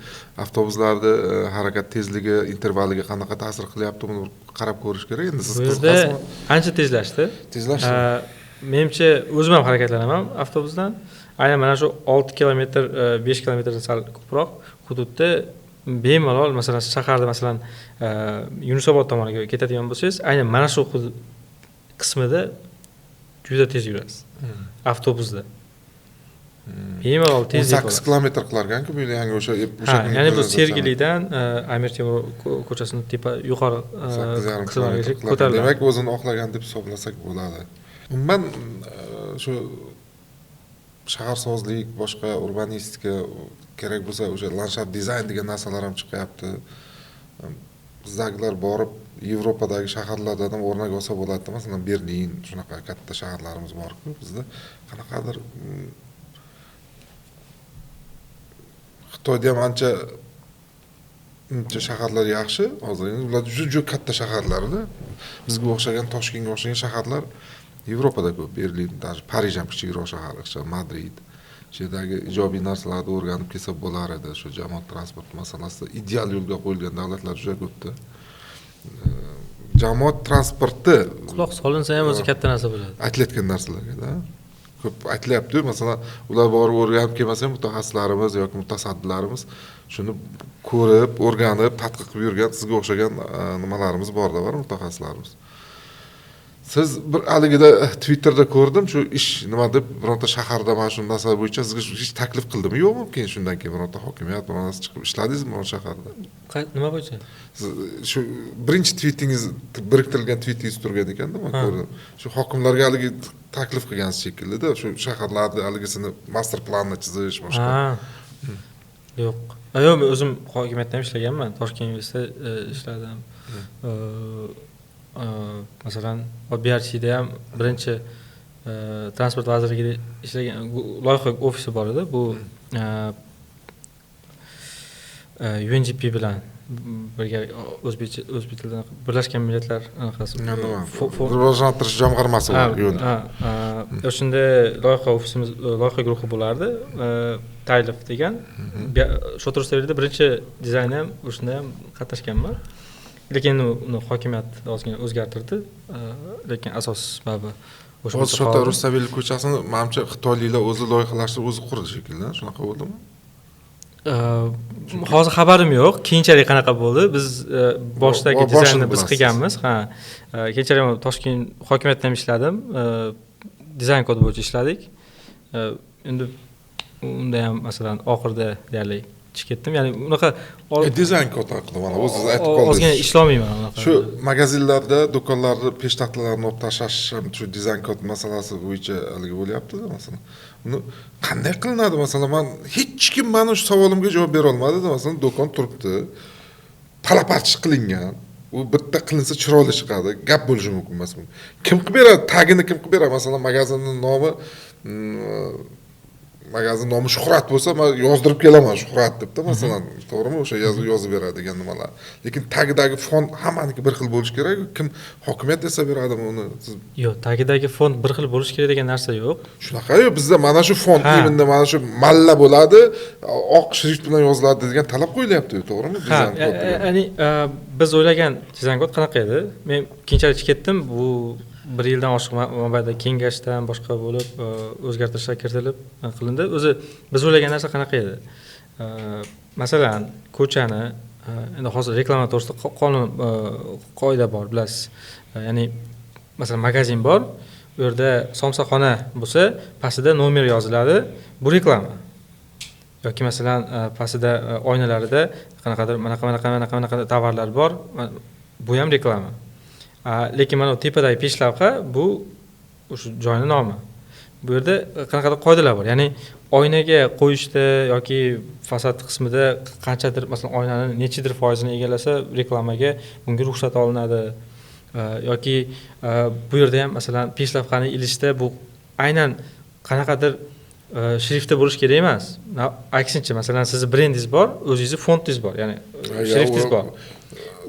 avtobuslarda harakat tezligi, intervaliga qanaqa ta'sir qilyapti, buni qarab ko'rish kerak. Endi siz qiziqasizmi? Ancha tezlashdi. Tezlashdi. Menimcha o'zim ham harakatlanaman avtobusdan. Aynan mana shu 6 kilometr, 5 kilometrdan sal ko'proq hududda bemalol masalan shaharda masalan Yunusobod tomoniga ketadigan bo'lsangiz, aynan mana shu qismida juda tez yurasiz. Avtobusda. Bemalol tez 18 kilometr qilarkan-ku bu yangi o'sha ya'ni bu Sergelidan Amir Temur ko'chasining tepa yuqori qismiga ko'tariladi. Demak, o'zini oqlagan deb hisoblasak bo'ladi. Umuman shu shaharsozlik, boshqa urbanistika kerak bo'lsa o'sha landshaft dizayn degan narsalar ham chiqyapti. Bizdagilar borib Yevropadagi shaharlardan ham o'rnak olsa bo'ladi. Masalan, Berlin, shunaqa katta shaharlarimiz bor-ku bizda. Qanaqadir Xitoyda ham ancha shaharlar yaxshi. Hozir endi ular juda katta shaharlar-da. Bizga o'xshagan, Toshkentga o'xshagan shaharlar Yevropada ko'p. Berlin, даже Parij ham kichikroq shahar, Madrid. Shu yerdagi ijobiy narsalarni o'rganib kelsa bo'lar edi. Shu jamoat transporti masalasida ideal yo'lga qo'yilgan davlatlar juda ko'pda. Jamoat transporti quloq solinsa ham o'zi katta narsa bo'ladi. Aytilayotgan narsalarga-da. Ko'p aytilyapti. Masalan, ular borib o'rganib kelmasa ham mutaxassislarimiz yoki mutasaddilarimiz shuni ko'rib, o'rganib, tadqiq qilib yurgan sizga o'xshagan nimalarimiz bor-da, bor mutaxassislarimiz. Siz bir haligida Twitterda ko'rdim, shu ish nima deb bironta shaharda mana shu narsa bo'yicha sizga hech taklif qildimi yo'qmi? Keyin shundan keyin bironta hokimiyat biron narsa chiqib ishladingizmi biron shaharda? Nima bo'yicha? Siz shu birinchi tweetingiz, biriktirilgan tweetingiz turgan ekanda, men ko'rdim. Shu hokimlarga haligi taklif qilgansiz shekilli-da, shu shaharlarni haligisini master planini chizish boshqa. Yo'q. Yo'q, men o'zim hokimiyatda ham ishlaganman. Toshkent universitetida ishladim. Masalan, BRTda ham birinchi transport vazirligida ishlagan loyiha ofisi bor edi. Bu UNDP bilan birga o'zbekcha, o'zbek tilida Birlashgan Millatlar anaqasi, rivojlantirish jamg'armasi bor. Ha, o'shanda loyiha ofisimiz, loyiha guruhi bo'lardi, Taylov degan. Shota Rustavelida birinchi dizayn ham, o'shanda ham qatnashganman, lekin uni hokimiyat ozgina o'zgartirdi, lekin asos baribir o'sha. Hozir Shota Rustaveli ko'chasini, manimcha, xitoyliklar o'zi loyihalashtirib, o'zi qurdi shekilli, shunaqa bo'ldimi? Hozir xabarim yo'q, keyinchalik qanaqa bo'ldi. Biz boshidagi dizaynni biz qilganmiz, ha. Keyinchalik Toshkent hokimiyatida ham ishladim, dizayn kodi bo'yicha ishladik. Endi unda ham, masalan, oxirida deyarli chiqib ketdim, ya'ni unaqa. Dizayn kod haqida mana o'zingiz aytib qoldingiz. Ozgina ishlolmayman unaqa. Shu magazinlarda, do'konlarni peshtaxtalarini olib tashlash ham shu dizayn kod masalasi bo'yicha haligi bo'lyaptida. Masalan, uni qanday qilinadi? Masalan, man, hech kim mani shu savolimga javob bera olmadida. Masalan, do'kon turibdi, palapartish qilingan, u bitta qilinsa chiroyli chiqadi, gap bo'lishi mumkin emas. Kim qilib beradi tagini, kim qilib beradi? Masalan, magazinni nomi, magazin nomi Shuhrat bo'lsa, man yozdirib kelaman Shuhrat debda, masalan, to'g'rimi? O'sha yozib beradigan nimalar, lekin tagidagi fon hammaniki bir xil bo'lishi kerak. Kim, hokimiyat desa beradimi uni? Siz Yo'q, tagidagi fon bir xil bo'lishi kerak degan narsa yo'q. Shunaqayu, bizda mana shu fon, именно mana shu malla bo'ladi, oq shrift bilan yoziladi degan talab qo'yilyapti, to'g'rimi? Ha, ya'ni biz o'ylagan dizayn kod qanaqa edi, men keyinchalik chiqib ketdim, bu bir yildan oshiq mobaynida kengashdan boshqa bo'lib, o'zgartirishlar kiritilib qilindi. O'zi biz o'ylagan narsa qanaqa edi? Masalan, ko'chani, endi hozir reklama to'g'risida qonun, qoida bor, bilasiz. Ya'ni masalan, magazin bor, u yerda somsaxona bo'lsa, pastida nomer yoziladi, bu reklama. Yoki masalan, pastida oynalarida qanaqadir manaqa, manaqa, manaqa, manaqa tovarlar bor, bu ham reklama. Lekin mana bu tepadagi peshlavha, bu o'sha joyni nomi. Bu yerda qanaqadir qoidalar bor, ya'ni oynaga qo'yishda yoki fasad qismida qanchadir, masalan, oynani nechidir foizini egallasa, reklamaga bunga ruxsat olinadi. Yoki bu yerda ham, masalan, peshlavhani ilishda bu aynan qanaqadir shriftda bo'lishi kerak emas, aksincha, masalan, sizni brendingiz bor, o'zingizni fontingiz bor, ya'ni shriftingiz bor.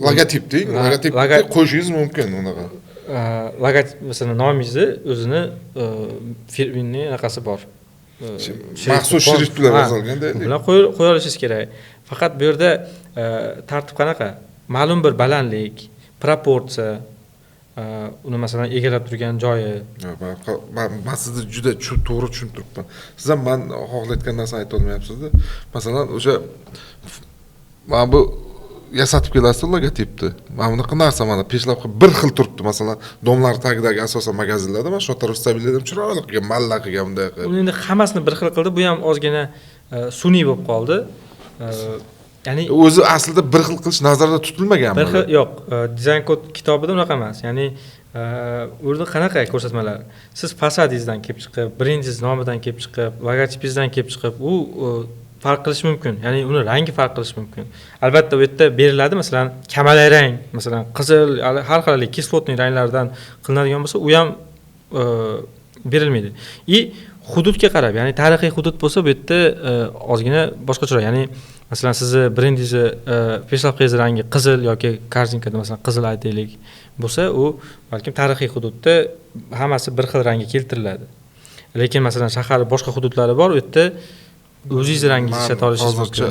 Logotip deng, logotip qo'yishingiz mumkin unaqa. Logotip, masalan, nomingizni o'zini фирменный anaqasi bor, maxsus shrift bilan yozilgan deylik. Bilan qo'ya olishingiz kerak. Faqat bu yerda tartib qanaqa? Ma'lum bir balandlik, proporsiya, uni, masalan, egallab turgan joyi. Man sizni juda to'g'ri tushunib turibman, siz ham man xohlayotgan narsani aytolmayapsizda. Masalan, o'sha mana bu yasatib kelasiz logotipni, mana bunaqa narsa, mana peshlavha bir xil turibdi. Masalan, дом lar tagidagi, asosan magazinlarda, mana Shota Rustavelida ham chiroyli qilgan, malla qilgan bunday qilib. Uni endi hammasini bir xil qildi, bu ham ozgina sun'iy bo'lib qoldi. Ya'ni o'zi aslida bir xil qilish nazarda tutilmagan. Bir xil yo'q, dizayn kod kitobida unaqa emas. Ya'ni u yerda qanaqa ko'rsatmalar? Siz fasadingizdan kelib chiqib, brendingiz nomidan kelib chiqib, logotipingizdan kelib chiqib, u farq qilishi mumkin, ya'ni uni rangi farq qilishi mumkin. Albatta, u yerda beriladi, masalan, kamalak rang, masalan, qizil, har xil кислотный ranglardan qilinadigan bo'lsa, u ham berilmaydi. И hududga qarab, ya'ni tarixiy hudud bo'lsa, bu yerda ozgina boshqacharoq. Ya'ni masalan, sizni brendingizni peshlavhangiz rangi qizil yoki korzinkada, masalan, qizil aytaylik bo'lsa, u balkim tarixiy hududda hammasi bir xil rangga keltiriladi. Lekin masalan, shahar boshqa hududlari bor, u yerda o'zingiz rangingizni ishlata olishingiz mumkin.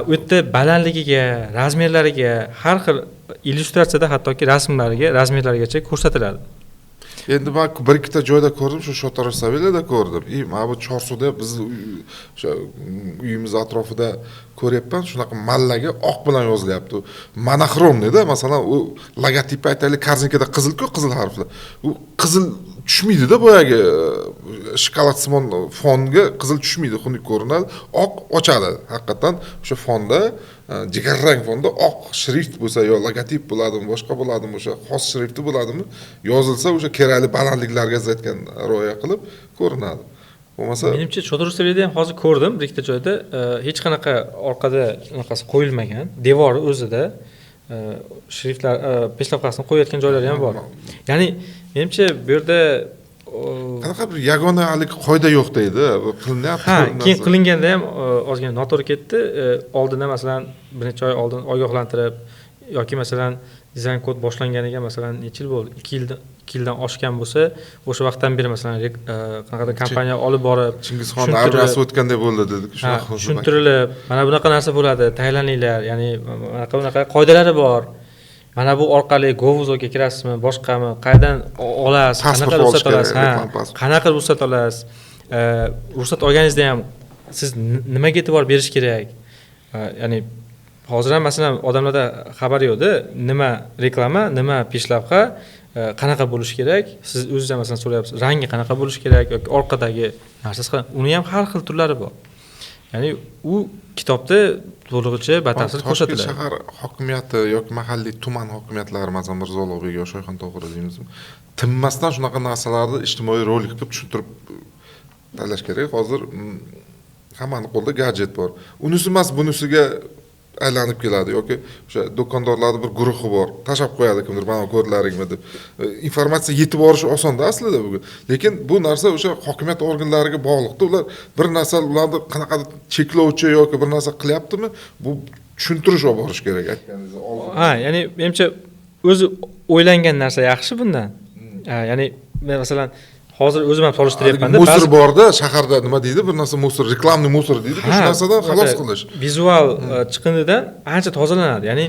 U yerda balandligiga, размер lariga, har xil illyustratsiyada hattoki rasmlariga, размер larigacha ko'rsatiladi. Endi man bir ikkita joyda ko'rdim, shu Shota Rustavelida ko'rdim и mana bu Chorsuda, bizni o'sha uyimiz atrofida ko'ryapman, shunaqa mallaga oq bilan yozilyapti, монохромный da. Masalan, u logotip, aytaylik, korzinkada qizilku, qizil harflar, u qizil tushmaydida, boyagi shokoladsimon fonga qizil tushmaydi, xunuk ko'rinadi, oq ochadi haqiqatdan. O'sha fonda, jigarrang fonda oq shrift bo'lsa yo logotip bo'ladimi, boshqa bo'ladimi, o'sha xos shrifti bo'ladimi, yozilsa, o'sha kerakli balandliklarga siz aytgan rioya qilib ko'rinadi, bo'lmasa. Menimcha, Shota Rustavelida ham hozir ko'rdim bir ikkita joyda, hech qanaqa orqada anaqasi qo'yilmagan, devor o'zida shriftlar, peshlavhasini qo'yayotgan joylari ham bor. Ya'ni menimcha, bu yerda Qanaqa bir yagona haligi qoida yo'q deydi. Bu qilinyapti. Ha, keyin qilinganda ham ozgina noto'g'ri ketdi. Oldindan masalan bir necha oy oldin ogohlantirib yoki masalan dizayn kod boshlanganiga masalan necha yil bo'ldi? 2 yildan oshgan bo'lsa, o'sha vaqtdan beri masalan qanaqadir kompaniya olib borib, Chingizxon armiyasi o'tganday bo'ldi dedik. Shunaqa tushuntirilib, mana bunaqa narsa bo'ladi, tayyorlaninglar, ya'ni bunaqa qoidalari bor. Mana bu orqali Govuzoga kirasizmi, boshqami, qayerdan olasiz, qanaqa ruxsat olasiz, qanaqa ruxsat olasiz, ruxsat olganingizda ham siz nimaga e'tibor berish kerak? Ya'ni hozir ham masalan odamlarda xabar yo'qda, nima reklama, nima peshlavha, qanaqa bo'lishi kerak? Siz o'zingiz ham masalan so'rayapsiz, rangi qanaqa bo'lishi kerak yoki orqadagi narsasi, uni ham har xil turlari bor. Ya'ni u kitobda to'lig'icha batafsil ko'rsatiladi. Toshkent shahar hokimiyati yoki mahalliy tuman hokimiyatlari, masalan Mirzo Ulug'bek yo Shoyxon Tohir deymizmi, tinmasdan shunaqa narsalarni ijtimoiy rolik qilib tushuntirib tanlash kerak. Hozir hammani qo'lida gadjet bor. Unisi emas, bunisiga aylanib keladi yoki o'sha do'kondorlarning bir guruhi bor, tashlab qo'yadi kimdir, mana ko'rdilaringmi deb. Informatsiya yetib borishi osonda aslida bugun. Lekin bu narsa o'sha hokimiyat organlariga bog'liqda. Ular bir narsa ularni qanaqadir cheklovchi yoki bir narsa qilyaptimi, bu tushuntirish olib borish kerak aytganingizni oldin. Ha, ya'ni menimcha o'zi o'ylangan narsa yaxshi bundan. Ya'ni men masalan hozir o'zim ham solishtiryapman-da. Musor borda shaharda nima deydi, bir narsa musor, reklamniy musor deydi, shu narsadan xalos qilish. Vizual chiqindidan ancha tozalanadi. Ya'ni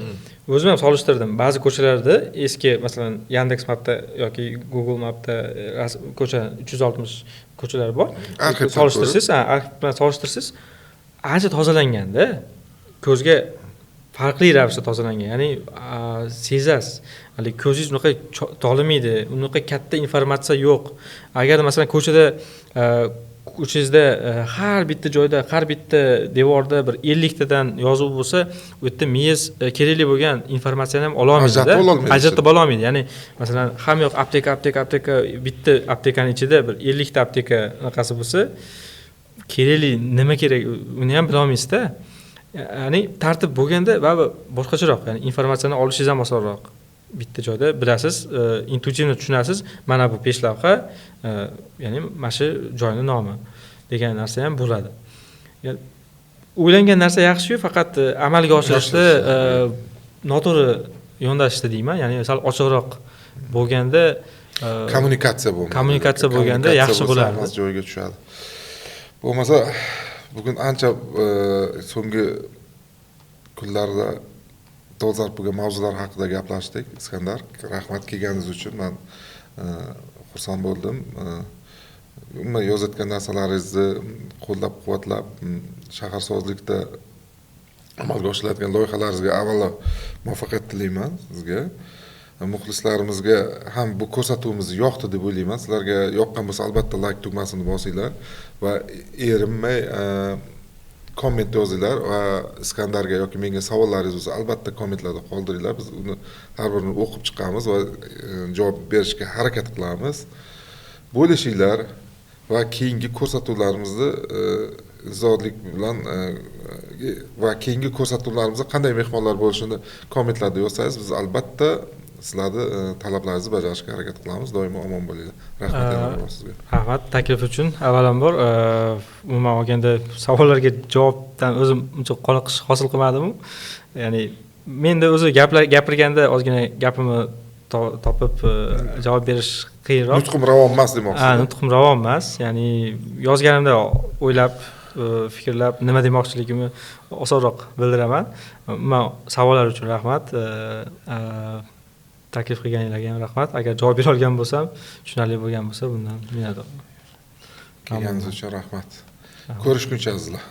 o'zim ham solishtirdim. Ba'zi ko'chalarda eski masalan Yandex Mapda yoki Google Mapda ko'cha 360 ko'chalar bor. Solishtirsangiz, arxiv bilan solishtirsangiz ancha tozalanganda, ko'zga farqli ravishda tozalangan. Ya'ni sezasiz. Hali ko'zingiz unaqa tolimaydi, unaqa katta informatsiya yo'q. Agar masalan ko'chada ko'changizda har bitta joyda, har bitta devorda bir 50 tadan yozuv bo'lsa, u yerda miyangiz kerakli bo'lgan informatsiyani ham ola olmaydi. Ajratib ola olmaydi. Ya'ni masalan hamma yoq apteka, apteka, apteka, bitta aptekaning ichida bir 50 ta apteka anaqasi bo'lsa, kerakli nima kerak uni ham bila olmaysizda. Ya'ni tartib bo'lganda baribir boshqacharoq, ya'ni informatsiyani olishingiz ham osonroq. Bitta joyda bilasiz, intuitivni tushunasiz, mana bu peshlavha, ya'ni mana shu joyning nomi degan narsa ham bo'ladi. Ya'ni o'ylangan narsa yaxshi-yu, faqat amalga oshirishda noto'g'ri yondashishdi deyman. Ya'ni sal ochiqroq bo'lganda, kommunikatsiya bo'lmadi. Kommunikatsiya bo'lganda yaxshi bo'lardi. Hammasi joyiga tushadi. Bo'lmasa bugun ancha so'nggi kunlarda dolzarb bo'lgan mavzular haqida gaplashdik. Iskandar, rahmat kelganingiz uchun. Men xursand bo'ldim. Umuman yozayotgan narsalaringizni qo'llab-quvvatlab, shaharsozlikda amalga oshiriladigan loyihalaringizga avvalo muvaffaqiyat tilayman sizga. Muxlislarimizga ham bu ko'rsatuvimiz yoqdi deb o'ylayman. Sizlarga yoqqan bo'lsa albatta like tugmasini bosinglar va erinmay komment yozinglar va Iskandarga yoki menga savollaringiz bo'lsa albatta kommentlarda qoldiringlar. Biz uni har birini o'qib chiqamiz va javob berishga harakat qilamiz. Bo'lishinglar va keyingi ko'rsatuvlarimizni zodlik bilan va keyingi ko'rsatuvlarimizda qanday mehmonlar bo'lishini kommentlarda yozsangiz, biz albatta sizlarni talablaringizni bajarishga harakat qilamiz. Doimo omon bo'linglar. Rahmat yana bir bor sizga. Rahmat taklif uchun. Avvalambor, umuman olganda savollarga javobdan o'zim uncha qoniqish hosil qilmadim. Ya'ni menda o'zi gapirganda ozgina gapimni topib javob berish qiyinroq. Nutqim ravon emas demoqchisiz. Ha, nutqim ravon emas. Ya'ni yozganimda o'ylab, fikrlab nima demoqchiligimni osonroq bildiraman. Umuman savollar uchun rahmat. Taklif qilganinglarga ham rahmat. Agar javob bera olgan bo'lsam, tushunarli bo'lgan bo'lsa, bundan minnatdorman. Kelganingiz uchun rahmat. Ko'rishguncha azizlar.